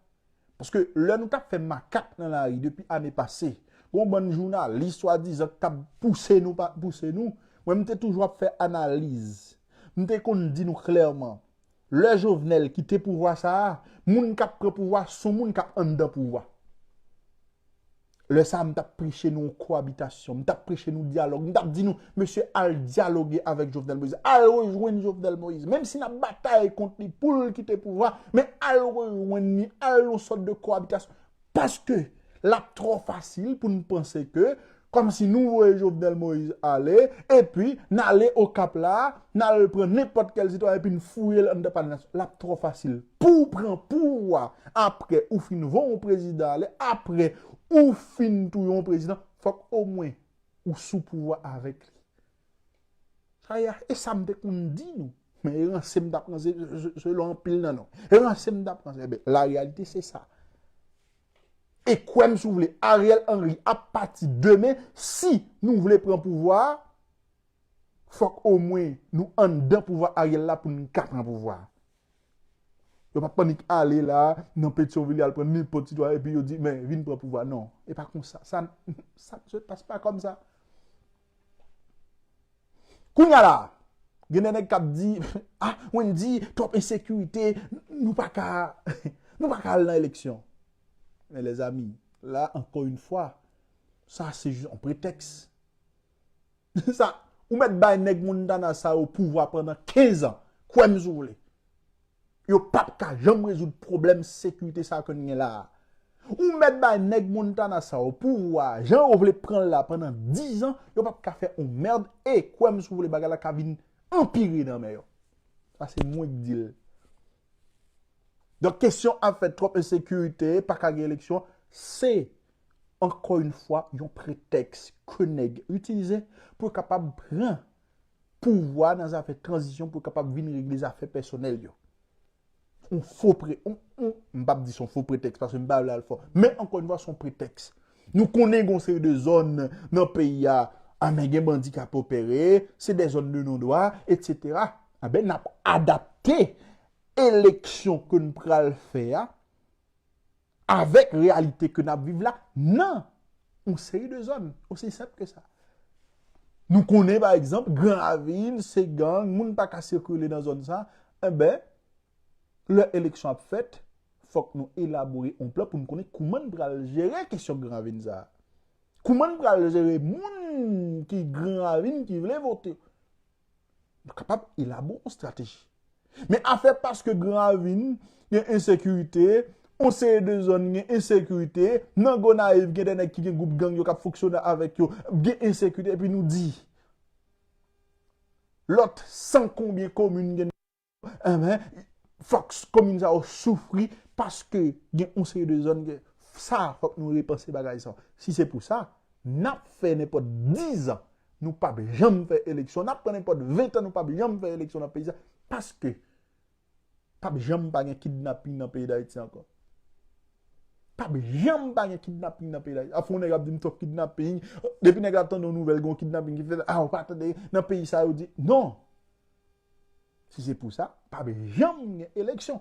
Paske lè nou t ap fè makak nan lari depi ane pase, gon bann jounalis swadizan k t ap pouse nou, pa pouse nou, mwen m te toujou ap fè analiz. M te konn di nou klèman, lè Jovenel kite pouvwa sa a, moun k ap pran pouvwa se yon moun k ap anndan pouvwa. Lè sa a, m t ap preche nou kowabitasyon, m t ap preche nou dyalòg, m t ap di nou, mesye, al dyaloge avèk Jovenel Moïse, al rejwenn Jovenel Moïse. Menm si n ap batay kont li pou l kite pouvwa, men al rejwenn li, al yon sòt de kowabitasyon. Paske l ap twò fasil pou n panse ke, kòmsi nou voye Jovenel Moïse ale, epi n ale Okap la, n al pran nenpòt kèl sitwayen, epi n fouye l anndan palè nasyonal. L ap twò fasil. Pou w pran pouvwa, apre ou fin voye yon prezidan ale, apre ou fin touye yon prezidan, fòk omwen ou sou pouvwa avèk li. Sa ye a, e sa m te konn di nou. Men e ranse m t ap ranse, se, se, selon anpil nan nou. E ranse m t ap ranse. Ebyen, la reyalite se sa. E kwè m si w vle, Ariel Henry ap pati demen, si nou vle pran pouvwa a, fòk omwen nou anndan pouvwa Ariel la pou nou ka pran pouvwa a. Yo p ap annik ale la, nan Petyonvil, y al pran nenpòt sitwayen, epi yo di, men, vin pran pouvwa. Non, e pa konsa. Sa, sa ne se passe pas comme ça. Kounye a la, gen de nèg k ap di, ah, Wendy, twòp ensekirite, nou pa ka, nou pa ka al nan eleksyon. Men, lèzami, la, encore une fois, sa se jis yon pretèks. Sa, ou mèt bay nèg Montana sa yo pouvwa pandan kenz an. Kwè m si w vle. Yo p ap ka janm rezoud pwoblèm sekirite sa ke n gen la a. Ou mèt bay nèg Montana sa yo pouvwa, jan yo vle pran l la pandan diz an, yo p ap ka fè yon mèd, e kwè m si w vle, bagay la ka vin anpire nan men yo. Sa se mwen k di l. Donk, kesyon ap fèt twòp ensekirite, pa ka gen eleksyon, se, encore une fois, yon pretèks ke nèg itilize pou yo kapab pran pouvwa nan zafè tranzisyon, pou yo kapab vin regle zafè pèsonèl yo. Yon fo pre-, yon, yon, m p ap di se yon fo pretèks, paske m pa vle al fò. Men, encore une fois, se yon pretèks. Nou konnen gen yon seri de zòn nan peyi a, a, men gen bandi k ap opere, se de zòn de non dwa, etsetera. Enben, n ap adapte eleksyon ke n pral fè a avèk reyalite ke n ap viv la nan yon seri de zòn. Osi senp ke sa. Nou konnen, pa egzanp, Gran Ravin, se gang, moun pa ka sikile nan zòn sa. Enben, lè eleksyon ap fèt, fòk nou elabore yon plan pou n konnen kouman n pral jere kesyon Gran Ravin sa a. Kouman n pral jere moun moun ki Gran Ravin ki vle vote. Nou kapab elabore yon estrateji. Men afè paske Gran Ravin gen ensekirite, yon seri de zòn gen ensekirite, nan Gonayiv gen de nèg ki gen gwoup gang yo k ap fonksyone avèk yo, gen ensekirite, epi nou di lòt san konbyen komin gen, enben, fòk komin sa yo soufri paske gen yon seri de zòn gen. Sa, fòk nou repanse bagay sa. Si se pou sa, n ap fè nenpòt diz an, nou p ap janm fè eleksyon. N ap pran nenpòt ven tan, nou p ap janm fè eleksyon nan peyi sa. Paske p ap janm pa gen kidnaping nan peyi Dayiti ankò. P ap janm pa gen kidnaping nan peyi Dayiti. Afè yon nèg ap di m twòp kidnaping. Depi nèg la tande yon nouvèl, gen yon kidnaping ki fèt, a, ou pa tande, nan peyi sa yo di, non. Si se pou sa, p ap janm gen eleksyon.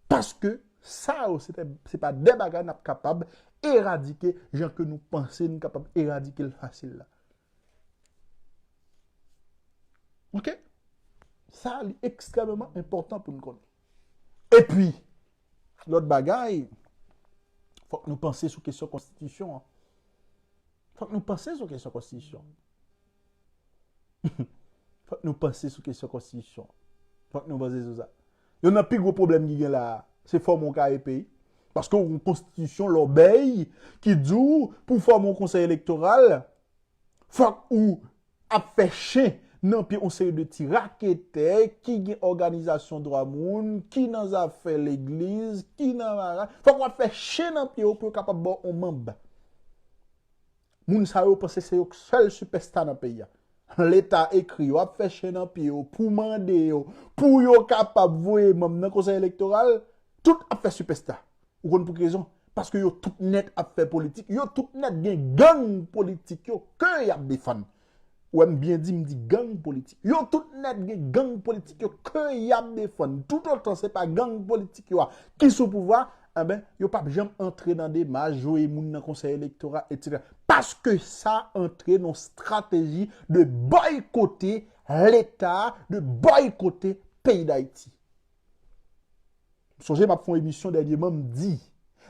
Paske sa yo, se te, se pa de bagay n ap kapab eradike jan ke nou panse n kapab eradike l fasil la. Oke? Sa, li ekstrèmeman enpòtan pou n konnen. Epi, lòt bagay, fòk nou panse sou kesyon konstitisyon an. Fòk nou panse sou kesyon konstitisyon an. Fòk nou panse sou kesyon konstitisyon an. Fòk nou panse sou sa. Youn nan pi gwo pwoblèm ki gen la a, se fòme yon kare peyi. Paske yon konstitisyon lòbèy ki di w pou fòme yon konsèy elektoral, fòk ou ap fè chen nan pye yon seri de ti raketè ki gen òganizasyon dwa moun, ki nan zafè legliz, ki nan mara. Fòk w ap fè chen nan pye yo pou yo kapab ba w yon manb. Moun sa yo panse se yo k sèl sipèsta nan peyi a. Leta ekri yo, ap fè chen nan pye yo, pou mande yo, pou yo kapab voye manm nan konsèy elektoral, tout ap fè sipèsta. Ou konn pou ki rezon? Paske yo tout nèt ap fè politik, yo tout nèt gen gang politik yo ke y ap defann. Ou wè m byen di, m di gang politik. Yo tout nèt gen gang politik yo ke y ap defann. Toutotan se pa gang politik yo a ki sou pouvwa, enben, yo p ap janm antre nan demach voye moun nan konsèy elektoral, etsetera. Paske sa antre nan estrateji de bòykote Leta, de bòykote peyi Dayiti. Sonje m ap fè yon emisyon dènyèman, m di,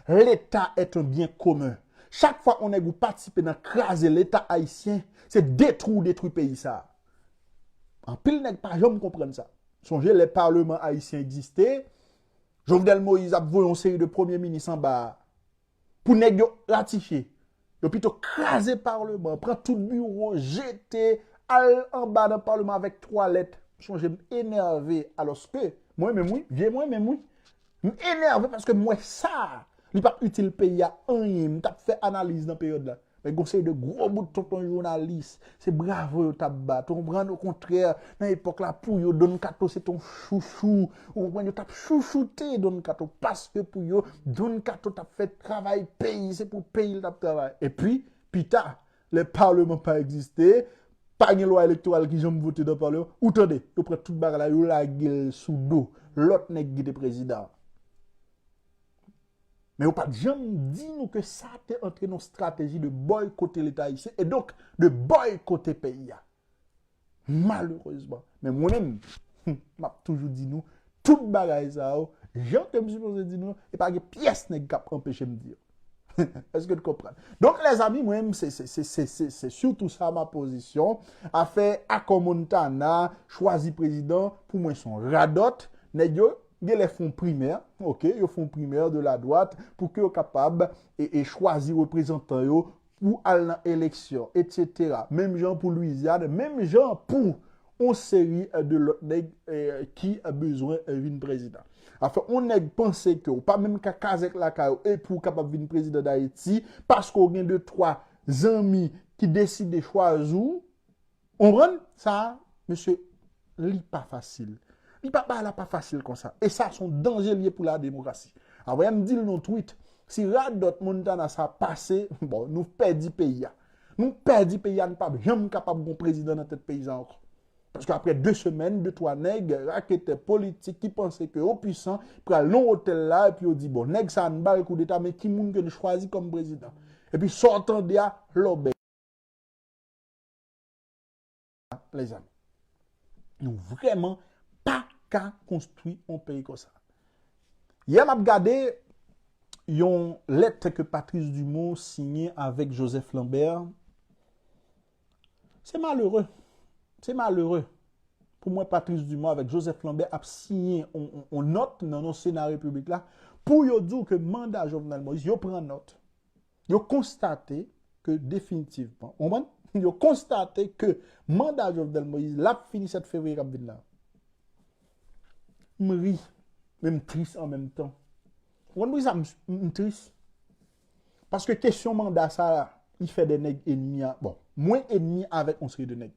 Leta est un bien commun. Chak fwa yon nèg ou patisipe nan kraze Leta ayisyen, se detwi ou detwi peyi sa a. Anpil nèg pa janm konprann sa. Sonje lè Palman ayisyen egziste, Jovenel Moïse ap voye yon seri de premye minis anba a pou nèg yo ratifye. Yo pito kraze Palman, pran tout biwo, jete, al anba nan Palman avèk twalèt. Sonje m enève, alòske mwen menm wi, vye mwen menm wi. M enève paske m wè sa, li p ap itil peyi a anyen. M t ap fè analiz nan peryòd la. Men gon seri de gwo bout tonton jounalis, se bravo yo t ap bat, ou konprann? Okontrè, nan epòk la, pou yo, Don Kato se te yon chouchou, ou konprann? Yo t ap chouchoute Don Kato, paske pou yo, Don Kato t ap fè travay peyi, se pou peyi l t ap travay. Epi, pita, lè Palman pa egziste, pa gen lwa elektoral ki janm vote nan Palman, ou tande, yo pran tout bagay la, yo lage l sou do lòt nèg ki te prezidan. Men yo pa t janm di nou ke sa te antre nan estrateji de bòykote Leta ayisyen e donk de bòykote peyi a. Malerezman. Men mwen menm, m ap toujou di nou tout bagay sa yo, jan ke m sipoze di nou yo, e pa gen pyès nèg k ap anpeche m di yo. Èske n konprann? Donk, lèzami, mwen menm, se, se, se, se, se, se sitou sa ma pozisyon. Afè akò Montana, chwazi prezidan, pou mwen, se yon radòt. Nèg yo, genlè fè yon primè, oke, yo fè yon primè de la dwat pou ke yo kapab e, e chwazi reprezantan yo pou al nan eleksyon, etsetera. Menm jan pou Lwizyàn, menm jan pou yon seri, eh, de lòt nèg, eh, ki, eh, bezwen, eh, vin prezidan. Afè, yon nèg panse ke w pa menm ka kazèk lakay ou epi w kapab vin prezidan Dayiti paske w gen de twa zanmi ki deside chwazi w, Ou konprann? Sa, mesye, li pa fasil. Li pa, bagay la pa fasil konsa. E sa, se yon danje l ye pou la demokrasi. Apre, m di l nan tweet, si radòt Montana sa pase, bon, nou pèdi peyi a. Nou pèdi peyi a, nou p ap janm kapab gon prezidan nan tèt peyi sa ankò. Paske apre de semèn, de twa nèg, raketè politik ki panse ke yo pwisan, pral nan otèl la, epi yo di, bon, nèg sa, n ba l koudeta, men ki moun ke n chwazi kòm prezidan? Epi sa w tande a, lòbèy. Lèzanmi, nou vrèman pa ka konstwi yon peyi konsa. Yè m ap gade, yon lèt ke Patrice Dumont siyen avèk Joseph Lambert. Se malere. Se malere pou mwen Patrice Dumont avèk Joseph Lambert ap siyen yon, yon, yon nòt nan non Sena Repiblik la pou yo di w ke manda Jovenel Moïse, yo pran nòt. Yo konstate ke definitivman, w konprann? Yo konstate ke manda Jovenel Moïse l ap fini sèt fevriye k ap vin la. M ri, men m tris an menm tan. Ou konn poukisa m, m tris? Paske kesyon manda sa a, li fè de nèg enmi a. Bon, mwen enmi avèk yon seri de nèg.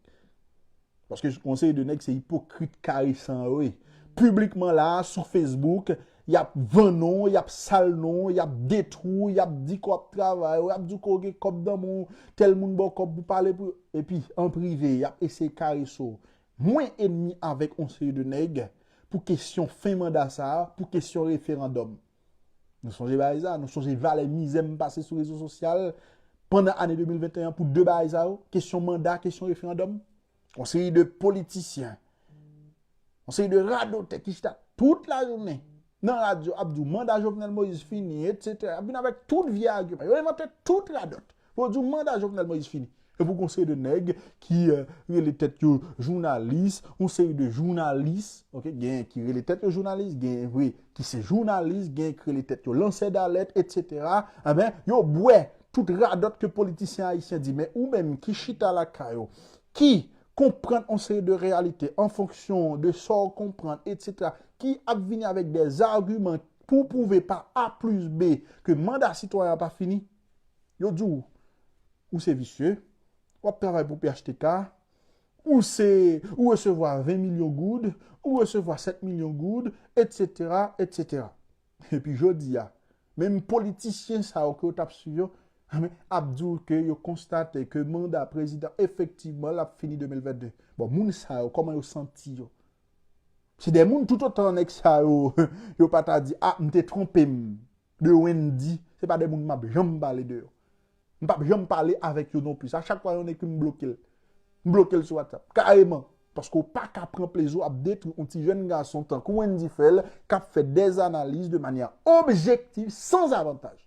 Paske yon seri de nèg se ipokrit karesan yo ye. Piblikman la, sou Facebook, y ap vann ou, y ap sal non, y ap detwi w, y ap di ke w ap travay, y ap di ke w gen kòb nan men w, tèl moun ba w kòb pou pale pou yo. Epi, an prive, y ap eseye karese w. Mwen enmi avèk yon seri de nèg pou kesyon fen manda sa a, pou kesyon referandòm. Nou sonje bagay sa, nou sonje valè mizè m pase sou rezo sosyal pandan ane de mil venteyen pou de bagay sa yo, kesyon manda, kesyon referandòm. Yon seri de politisyen, yon seri de radotè ki chita tout lajounen nan radyo ap di w manda Jovenel Moïse fini, etsetera. Ap vin avèk tout vye agiman. Yo envante tout radòt pou yo di w manda Jovenel Moïse fini. Epi w gen yon seri de nèg ki euh, rele tèt yo jounalis, yon seri de jounalis, ok, gen ki rele tèt yo jounalis, gen vre ki se jounalis, gen ki rele tèt yo lansè dalèt, etsetera. Enben, yo bwè tout radòt ke politisyen ayisyen di. Men ou menm ki chita lakay ou, ki konprann yon seri de reyalite an fonksyon de sa w konprann, etsetera, ki ap vini avèk de agiman pou pwouve pa A plis B ke manda sitwayen an pa fini, yo di w, ou se visye, w ap travay pou P H T K, ou se, ou resevwa ven milyon goud, ou resevwa sèt milyon goud, etsetera, etsetera. Epi jodi a, menm politisyen sa yo ke yo t ap swiv yo, ap di w ke yo konstate ke manda prezidan efektivman l ap fini de mil vennde. Bon, moun sa yo, kòman yo santi yo? Se de moun toutotan nèg sa yo, yo pa ta di, a, m te twonpe m de Wendy, se pa de moun m ap janm pale de yo. M p ap janm pale avèk yo non plis. A chak fwa yon nèg ki m bloke l. M bloke l sou WhatsApp. Kareman. Paske w pa ka pran plezi w ap detwi yon ti jèn gason tankou Wendy fè l, k ap fè dèzanaliz de manyè objektif, san zavantaj.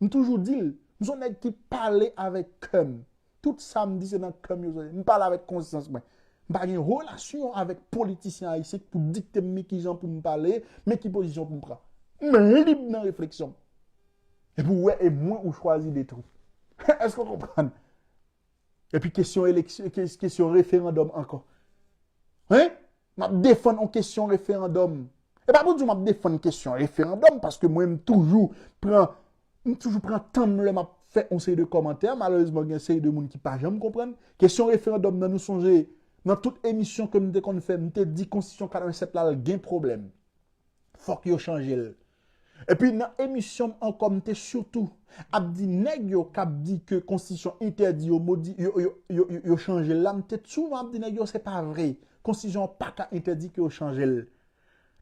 M toujou di l, m se yon nèg ki pale avèk kè m. Tout sa m di se nan kè m yo soti. M pale avèk konsyans mwen. M pa gen relasyon avèk politisyen ayisyen ki pou dikte m men kijan pou m pale, men ki pozisyon pou m pran. M lib nan refleksyon m. Epi w wè, e mwen ou chwazi detwi. Èske w konprann? Epi kesyon eleksyon, kes- kesyon referandòm ankò. Hein? M ap defann yon kesyon referandòm. E pa pou di w m ap defann kesyon referandòm, paske mwen m toujou pran, m toujou pran tan m lè m ap fè yon seri de kòmantè. Malerezman, gen yon seri de moun ki pa janm konprann. Kesyon referandòm nan, nou sonje, nan tout emisyon ke m te konn fè, m te di konstitisyon katrevennsèt la, l gen pwoblèm. Fòk yo chanje l. Epi nan emisyon m ankò, m te sitou ap di nèg yo k ap di ke konstitisyon entèdi yo modi, yo, yo, yo, yo, yo chanje l la, m te souvan ap di nèg yo se pa vre. Konstitisyon an pa ka entèdi ke yo chanje l.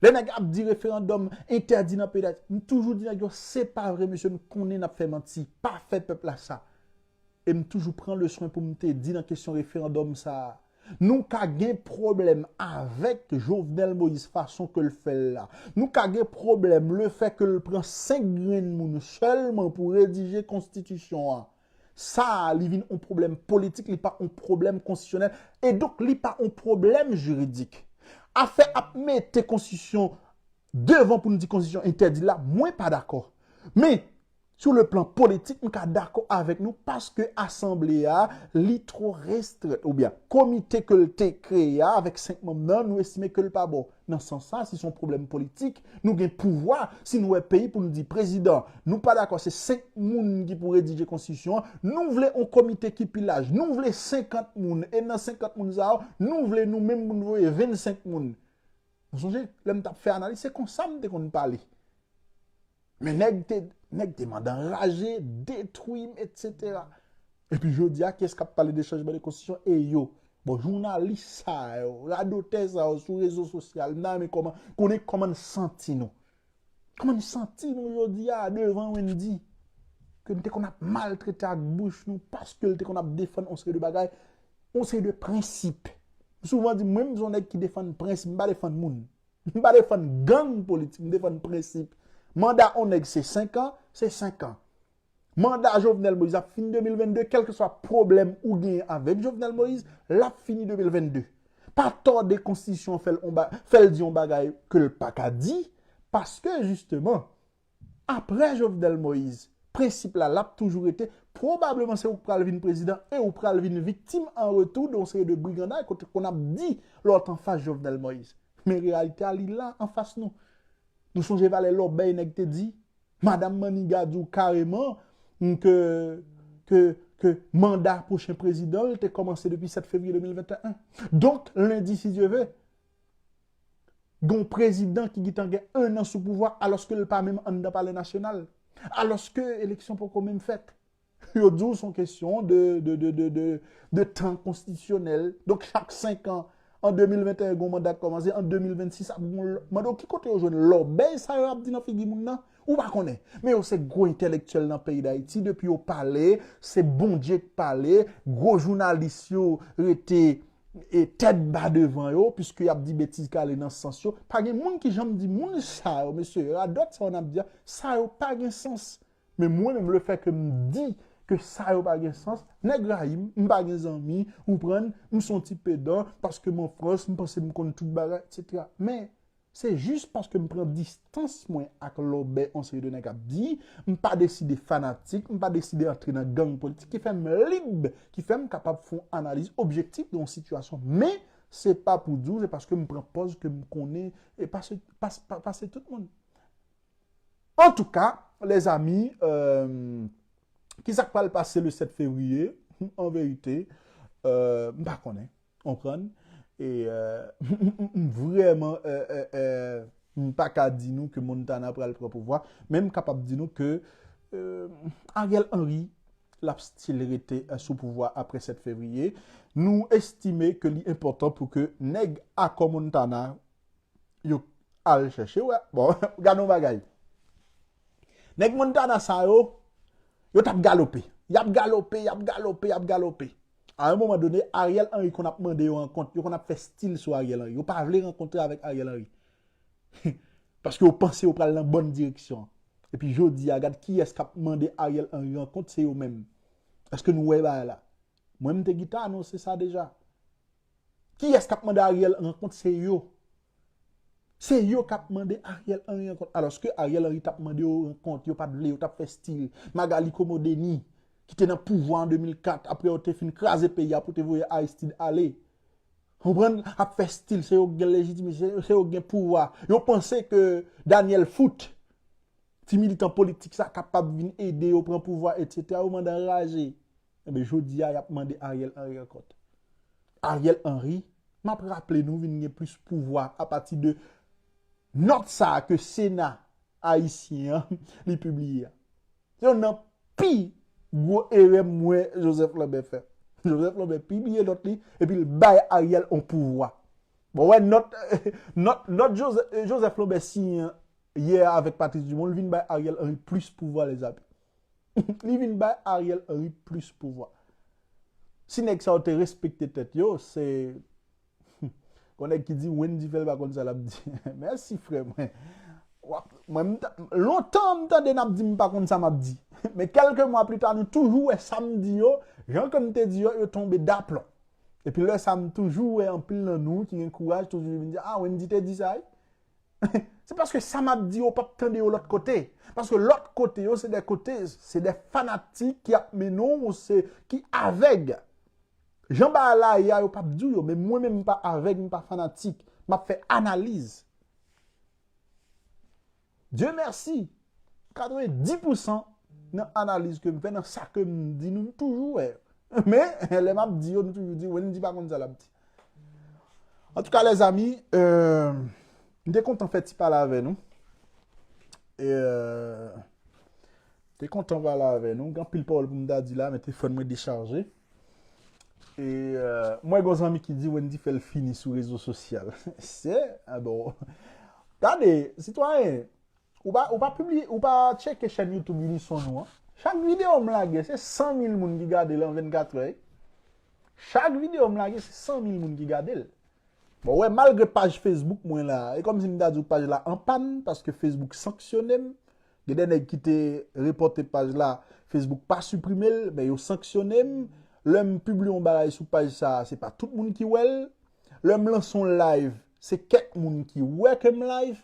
Lè nèg ap di referandòm entèdi nan peyi Dayiti, m toujou di nèg yo se pa vre, mesye, n konnen n ap fè manti. Pa fè pèp la sa. E m toujou pran le swen pou m te di nan kesyon referandòm sa a. Nou ka gen pwoblèm avèk Jovenel Moïse fason ke l fè l la. Nou ka gen pwoblèm le fè ke l pran senk grenn moun sèlman pou redije konstitisyon an. Sa a, li vin yon pwoblèm politik, li pa yon pwoblèm konstitisyonèl. E donk, li pa yon pwoblèm jiridik. Afè ap mete konstitisyon devan pou n di konstitisyon entèdi la, mwen pa dakò. Men, sou le plan politik, m ka dakò avèk nou paske asanble a, li twò restrèt, oubyen komite ke l te kreye a, avèk senk manm nan, nou estime ke l pa bon. Nan sans sa, si se yon pwoblèm politik, nou gen pouvwa, si nou wè peyi pou nou di, prezidan, nou pa dakò, se senk moun ki pou redije konstitisyon an, nou vle yon komite ki pi laj, nou vle senkant moun, e nan senkant moun sa yo, nou vle nou menm pou n voye vennsenk moun. Ou sonje, lè m t ap fè analiz, se konsa m te konn pale. Men nèg te, nèg te mande anraje, detwi m, etsetera. Epi jodi a, kiyès k ap pale de chanjman de konstitisyon? E yo. Bon, jounalis sa yo, radotè sa yo sou rezo sosyal, m ta renmen kòman, konnen kòman n santi nou. Kòman n santi nou jodi a devan Wendy? Ke n te konn ap maltrete ak bouch nou paske l te konn ap defann yon seri de bagay, yon seri de prensip. M souvan di, mwen, m se yon nèg ki defann prensip, m pa defann moun. M pa defann gang politik, m defann prensip. Manda yon nèg se senk an, Se senk an. Manda Jovenel Moïse ap fini de mil vennde, kèlkeswa pwoblèm ou genyen avèk Jovenel Moïse, l ap fini de mil vennde. Pa tòde konstitisyon an fè l on ba-, fè l di yon bagay ke l pa ka di, paske jisteman, apre Jovenel Moïse, prensip la, l ap toujou rete, pwobableman se ou k pral vin prezidan e ou pral vin viktim an retou de yon seri de briganday kote konn ap di lè w t anfas Jovenel Moïse. Men reyalite a, li la anfas nou. Nou sonje valè lòbèy nèg te di, Madanm Maniga di w kareman ke, ke, ke manda pwochen prezidan l te kòmanse depi sèt fevriye de mil venteyen. Donk, lendi, si Dye ve, gen yon prezidan ki gentan gen en an sou pouvwa, alòske l pa menm anndan Palè Nasyonal, alòske eleksyon poko menm fèt. Yo di w se yon kesyon de, de, de, de, de, de tan konstitisyonèl. Donk, chak senk an, an de mil venteyen, gen yon manda k kòmanse, an de mil vennsis, ap gen yon lò-, mande w ki kote yo jwenn lòbèy sa yo ap di nan figi moun nan? Ou pa konnen. Men yo se gwo entèlektyèl nan peyi Dayiti, depi yo pale, se Bondye k pale, gwo jounalis yo rete e tèt ba devan yo, piske y ap di betiz k ale nan sans yo. Pa gen moun ki janm di moun sa yo, mesye, radòt sa yo n ap di a, sa yo pa gen sans. Men mwen menm, lefètke m di ke sa yo pa gen sans, nèg rayi m, m pa gen zanmi, ou konprann, m se yon ti pedan, paske m an Frans, m panse m konn tout bagay, etsetera. Men, se jis paske m pran distans mwen ak lòbèy yon seri de nèg ap di, m pa deside fanatik, m pa deside antre nan gang politik, ki fè m lib, ki fè m kapab fè yon analiz objektif de yon sitiyasyon. Men, se pa pou di w, se paske m pran pòz ke m konnen, e pase, pas-, pa-, pase tout moun. Antouka, lèzami, euh, kisa k pral pase le sèt fevriye? An verite, euh, m pa konnen. Konprann? E, euh, m vrèman, euh, euh, euh, m pa ka di nou ke Montana pral pran pouvwa, men m kapab di nou ke, euh, Ariel Henry, l ap still rete, euh, sou pouvwa apre sèt fevriye. Nou estime ke li enpòtan pou ke nèg Akò Montana yo al chèche, wè. Bon, gade yon bagay. Nèg Montana sa yo, yo t ap galope. Y ap galope, y ap galope, y ap galope. A yon moman done, Ariel Henry konn ap mande yo rankont, yo konn ap fè stil sou Ariel Henry. Yo pa vle rankontre avèk Ariel Henry. Paske yo panse yo pral nan bòn direksyon. Epi jodi a, gad kiyès k ap mande Ariel Henry rankont, se yo menm. Èske nou wè bagay la? Mwen, m te gentan anonse sa deja. Kiyès k ap mande Ariel rankont? Se yo. Se yo k ap mande Ariel Henry rankont. Alòske Ariel Henry t ap mande yo rankont, yo pa t vle, yo t ap fè stil. Magalie Comeau-Denis, ki te nan pouvwa an de mil kat, apre yo te fin kraze peyi a pou te voye Aristide ale. Konprann? Ap fè stil, se yo k gen lejitimite, se, se yo k gen pouvwa. Yo panse ke Daniel Foot, ti militan politik sa, kapab vin ede yo pran pouvwa, etsetera. Yo mande anraje. Enben, jodi a, y ap mande Ariel Henry rankont. Ariel Henry, m ap raple nou, vin gen plis pouvwa apati de nòt sa a ke Sena ayisyen an li pibliye a. Se youn nan pi gwo erè m wè Joseph Lambert fè. Joseph Lambert pibliye nòt li, epi l bay Ariel on pouvwa. Bon, wè, nòt, nòt, nòt Joseph, Joseph Lambert siyen yè avèk Patrice Dumont, l vin bay Ariel Henry plis pouvwa, lèzami. Li vin bay Ariel Henry plis pouvwa. Si nèg sa yo te respekte tèt yo, se, gon nèg ki di Wendy fè l pa konn sa l ap di. Mèsi, frè mwen. W ap, mwen, m ta, lontan m tande n ap di m pa konn sa m ap di. Men kèlke mwa pli ta, nou toujou wè sa m di yo, jan ke m te di yo, yo tonbe daplon. Epi lè sa, m toujou wè anpil nan nou ki gen kouraj toujou vin di, "Ah, Wendy te di sa, wi." Se paske sa m ap di yo p ap tande yo lòt kote. Paske lòt kote yo, se de kote, se de fanatik ki ap mennen w, se ki avèg. Jan bagay la ye a, yo p ap di w yo, men mwen menm m pa avèg, m pa fanatik. M ap fè analiz. Dieu merci, katrevendis pousan nan analiz ke m fè, nan sa ke m di nou, m toujou wè. Men, lè m ap di yo, nou toujou di, Wendy pa konn sa l ap di. Antouka, lèzami, euh, m te kontan fè ti pale avè nou. E, euh, m te kontan pale avè nou. Gen anpil pawòl pou m ta di la, men telefòn mwen dechaje. E, euh, mwen gen yon zanmi ki di Wendy fè l fini sou rezo sosyal. Se, ah bon. Gade, sitwayen, ou pa, ou pa pibliye, ou pa tcheke chèn YouTube Unison nou an. Chak videyo m lage, se san mil moun ki gade l an vennkatrè. Chak videyo m lage, se san mil moun ki gade l. Bon, wè, malgre paj Facebook mwen la, e kòmsi m ta di w paj la an pàn, paske Facebook sanksyone m. Gen de nèg ki te repòte paj la, Facebook pa siprime l, men yo sanksyone m. Lè m pibliye yon bagay sou paj sa, se pa tout moun ki wè l. Lè m lanse yon live, se kèk moun ki wè ke m live.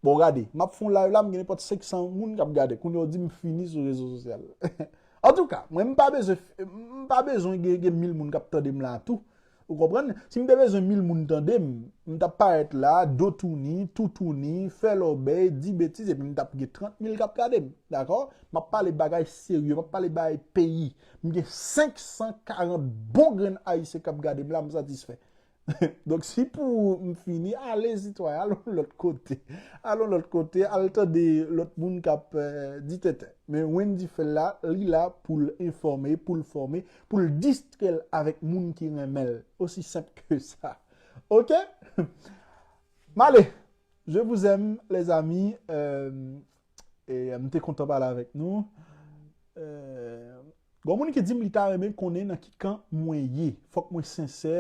Bon, gade, m ap fè yon live la, m gen nenpòt senk san moun k ap gade. Kounye a, yo di m fini sou rezo sosyal. Antouka, mwen, m pa bezwen, m pa bezwen gen, gen mil moun k ap tande m la tou. Ou konprann? Si m te bezwen mil moun tande m, m t ap parèt la, do touni, toutouni, fè lòbèy, di betiz, epi m t ap gen trant mil k ap gade m. Dakò? M ap pale bagay serye, m ap pale bagay peyi. M gen senk san karant bon grenn Ayisyen k ap gade m la, m satisfè. Donk, si pou m fini, ale sitwayen, al yon lòt kote. Al yon lòt kote, al tande lòt moun k ap eh, di tenten. Men Wendy Phèl la, li la pou l enfòme, pou l fòme, pou l distrè l avèk moun ki renmen l. Osi senp ke sa. Oke? M ale. Je vous aime, les amis. Euh, e m te kontan pale avèk nou. Euh, Gon moun ki di m li ta renmen konnen nan ki kan mwen ye. Fòk mwen sensè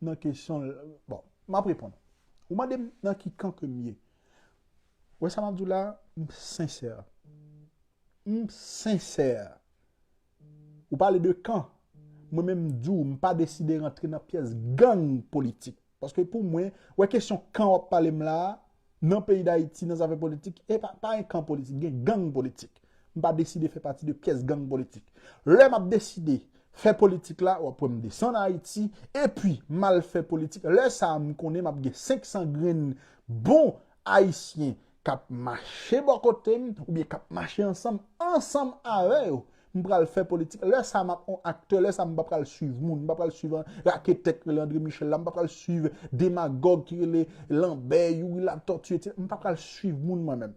nan kesyon l. Bon, m ap reponn. Ou mande m nan ki kan ke m ye. Ou wè sa m ap di w la, m sensè. M sensè. Ou pale de kan. Mwen menm m di w, m pa deside rantre nan pyès gang politik. Paske pou mwen, wè kesyon kan w ap pale m la a, nan peyi Dayiti, nan zafè politik, e pa, pa gen kan politik, gen gang politik. M pa deside fè pati de pyès gang politik. Lè m ap deside fè politik la, w ap wè m desann Ayiti, epi m al fè politik. Lè sa a, m konnen m ap gen senk san grenn bon Ayisyen k ap mache bò kote m, oubyen k ap mache ansanm, ansanm avè yo. M pral fè politik. Lè sa a, m ap yon aktè, lè sa a, m pa pral swiv moun, m pa pral swiv raketè k rele André Michel la, m pa pral swiv demagòg ki rele Lambert, Youri Latortue, etsetera. M pa pral swiv moun mwen menm.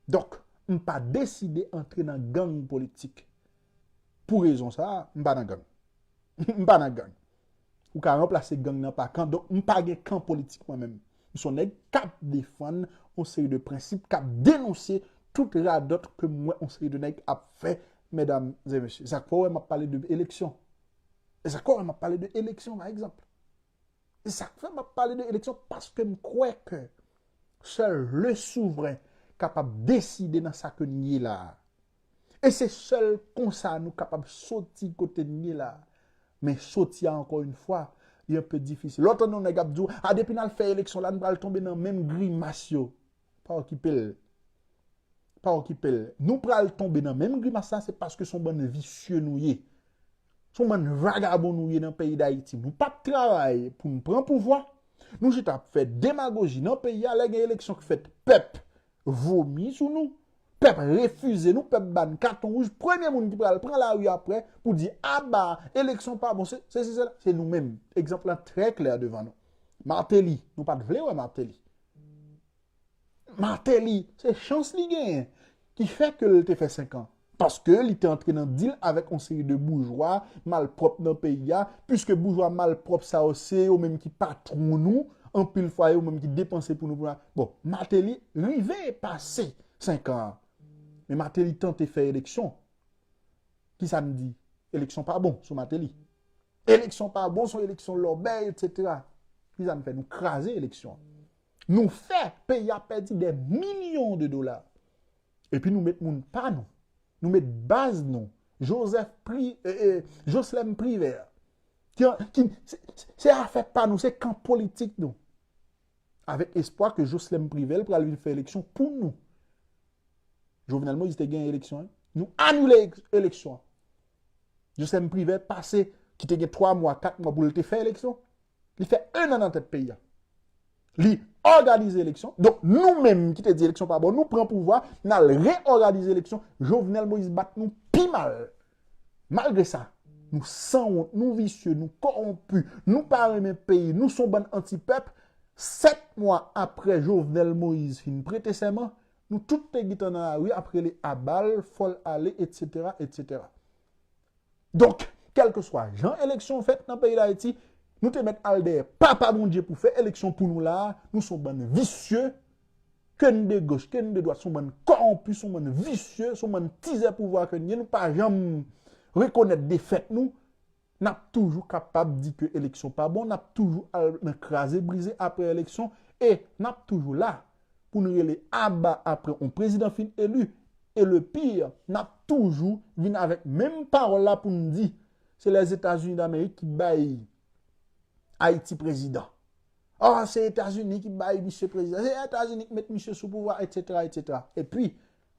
Donk, m pa deside antre nan gang politik. Pou rezon sa a, m pa nan gang. M pa nan gang. Ou ka ranplase gang nan pa kan. Donk, m pa gen kan politik mwen menm. M se yon nèg k ap defann yon seri de prensip, k ap denonse tout radòt ke m wè yon seri de nèg ap fè, medam e mesye. Sa k fè w wè m ap pale de eleksyon. E sa k fè w wè m ap pale de eleksyon, pa egzanp. E sa k fè m ap pale de eleksyon, paske m kwè ke sèl le souvren kapab deside nan sa ke n ye la a. E se sèl konsa nou kapab soti kote n ye la a. Men soti a, ankò yon fwa, li anpe difisil. Lè w tande yon nèg ap di w, a, depi n al fè eleksyon la, n pral tonbe nan menm grimas yo. Pa okipe l. Pa okipe l. Nou pral tonbe nan menm grimas la, se paske se yon bann visye nou ye. Se yon bann vagabon nou ye nan peyi Dayiti. Nou p ap travay pou n pran pouvwa. Nou chita ap fè demagoji nan peyi a. Lè gen eleksyon k fèt, pèp vomi sou nou. Pèp refize nou, pèp ba n katon wouj. Premye moun ki pral pran lari apre pou di, aba, eleksyon pa bon, se, se, se, se, se nou menm. Egzanp lan trè klè devan nou. Martelly, nou pa t vle wè Martelly. Martelly, se chans li genyen ki fè ke l te fè senk an. Paske li te antre nan dil avèk yon seri de boujwa malpwòp nan peyi a, piske boujwa malpwòp sa yo, se yo menm ki patwon nou, anpil fwa yo menm ki depanse pou nou. Pou nou. Bon, Martelly rive pase senk an an. Men Martelly tante fè eleksyon. Kisa n di? Eleksyon pa bon sou Martelly. Eleksyon pa bon, se yon eleksyon lòbèy, etsetera. Kisa n fè? Nou kraze eleksyon an. Nou fè peyi a pèdi dè milyon de dola. Epi nou met moun pa nou. Nou met baz nou. Joseph Pri, eh, eh, Joslèm Privè. Ki, ki, se, se afè pa nou, se kan politik nou. Avèk espwa ke Joslèm Privè pral vin fè eleksyon pou nou. Jovenel Moïse te gen eleksyon an. Nou anile ek- eleksyon an. Joslèm Privè pase, ki te gen twa mwa, kat mwa pou l te fè eleksyon. Li fè en an nan tèt peyi a. Li òganize eleksyon. Donk, nou menm ki te di eleksyon pa bon, nou pran pouvwa, n al reòganize eleksyon. Jovenel Moïse bat nou pi mal. Malgre sa, nou sanwont, nou visye, nou kòwonpi, nou pa renmen peyi, nou se yon bann antipèp. Sèt mwa apre Jovenel Moïse fin prete sèman, nou tout te gentan nan lari ap rele aba l, fò l ale, etsetera, etsetera. Donk, kèlkeswa jan eleksyon fèt nan peyi Dayiti, nou te mèt al dèyè Papa Bondye pou fè eleksyon pou nou la a, nou se yon bann visye, ke n de goch, ke n de dwat, se yon bann kòwonpi, se yon bann visye, se yon bann tizè pouvwa ke n ye, nou pa janm rekonèt defèt nou, n ap toujou kapab di ke eleksyon pa bon, n ap toujou al nan kraze brize apre eleksyon, e n ap toujou la pou n rele aba apre yon prezidan fin eli, E le pire, n ap toujou vin avèk menm pawòl la pou n di se Lèzetazini Damerik ki bay Ayiti prezidan. Ah, se Etazini ki bay misye prezidan. Se Etazini ki met misye sou pouvwa, etsetera, etsetera. Epi,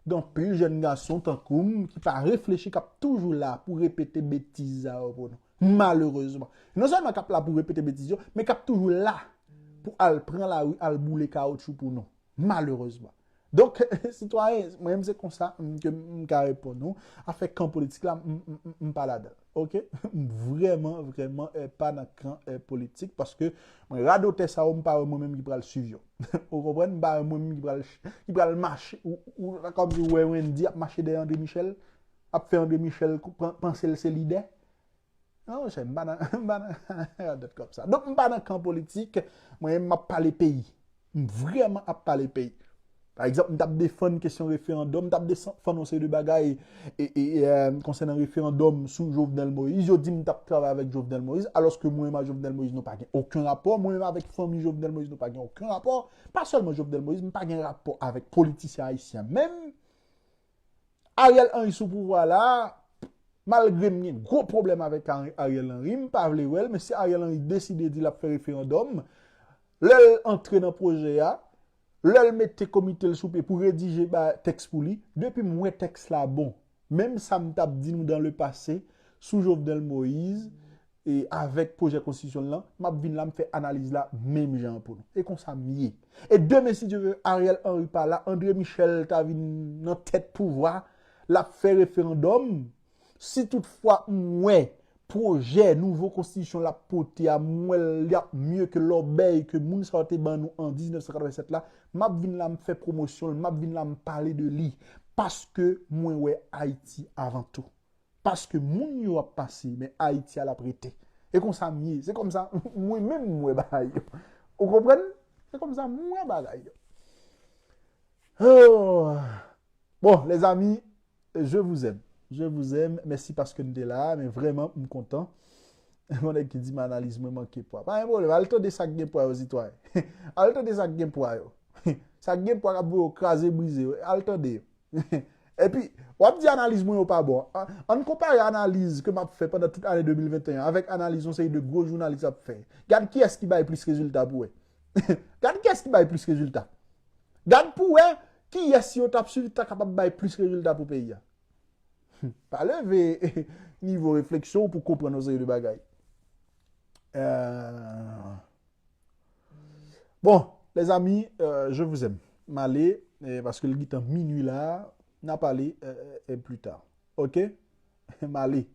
gen anpil jèn gason tankou m ki pa reflechi, k ap toujou la pou repete betiz sa yo pou nou. Malerezman. Non sèlman k ap la pou repete betiz yo, men k ap toujou la pou al pran lari, al boule kawoutchou pou nou. Malerezman. Donk, sitwayen, mwen menm se konsa m, ke m ka reponn ou. Afè kan politik la, m, m, m, m pa ladan l. Oke? M vrèman, vrèman, eh, pa nan kan, eh, politik, paske mwen radotè sa yo, m pa wè mwen menm ki pral swiv yo. Ou konprann? M pa wè mwen menm ki pral, ki pral mache. Ou, ou, kòmsi ou wè Wendy ap mache dèyè André Michel, ap fè André Michel kou-, pan-, panse l se lidè. Non, monchè, m pa nan, m pa nan radòt kòb sa. Donk, m pa nan kan politik, mwen, m ap pale peyi. M vrèman ap pale peyi. Pa egzanp, m t ap defann kesyon referandòm, m t ap defann yon seri de bagay e, e, e, eh, konsènan referandòm sou Jovenel Moïse. Yo di m t ap travay avèk Jovenel Moïse, alòske mwen menm ak Jovenel Moïse, nou pa gen okenn rapò. Mwen menm avèk fanmi Jovenel Moïse, nou pa gen okenn rapò. Pa sèlman Jovenel Moïse, m pa gen rapò avèk politisyen ayisyen menm. Ariel Henry sou pouvwa la, malgre m gen gwo pwoblèm avèk Ari-, Ariel Henry, m pa vle wè l, men si Ariel Henry deside di l ap fè referandòm, lè l antre nan pwojè a, lè l mete komite l sou pye pou redije ba tèks pou li, depi m wè tèks la bon, menm sa m t ap di nou dans le passé, sou Jovenel Moïse, e avèk pwojè konstitisyon l lan, m ap vin la, m fè analiz la menm jan an pou nou. E konsa m ye. E demen, si Dye vle, Ariel Henry pa la, André Michel ta vin nan tèt pouvwa, l ap fè referandòm. Si toutfwa m wè pwojè nouvo konstitisyon l ap pote a, m wè l ap mye ke lòbèy ke moun sa yo te ban nou an diznèf san katrevennsèt la, m ap vin la, m fè pwomosyon l, m ap vin la, m pale de li. Paske mwen wè Ayiti avan tou. Paske moun yo ap pase, men Ayiti a l ap rete. E konsa m ye. Se konsa mwen menm m wè bagay yo. Ou konprann? Se konsa m wè bagay yo. Oh. Bon, les amis, je vous aime. Je vous aime. Mèsi paske n te la, men vrèman, m kontan. Yon nèg ki di m analiz mwen manke pwa. Pa gen pwoblèm, al tande sa k gen pwa yo, sitwayen. Al tande sa k gen pwa yo. Sa k gen pwa k ap voye w kraze brize yo. Al tande yo. Epi, w ap di analiz mwen yo pa bon. An, ann konpare analiz ke m ap fè pandan tout ane de mil venteyen an avèk analiz yon seri de gwo jounalis ap fè. Gad kiyès ki bay plis rezilta pou wè. Gad kiyès ki bay plis rezilta. Gad pou wè kiyès yo t ap swiv ta kapab bay plis rezilta pou peyi a. Pa leve nivo refleksyon w pou konprann yon seri de bagay. Euh, Bon, les amis, euh, je vous aime. M ale, eh, paske l gentan minui la, n a pale, eh, eh, plus tard. Oke? M ale.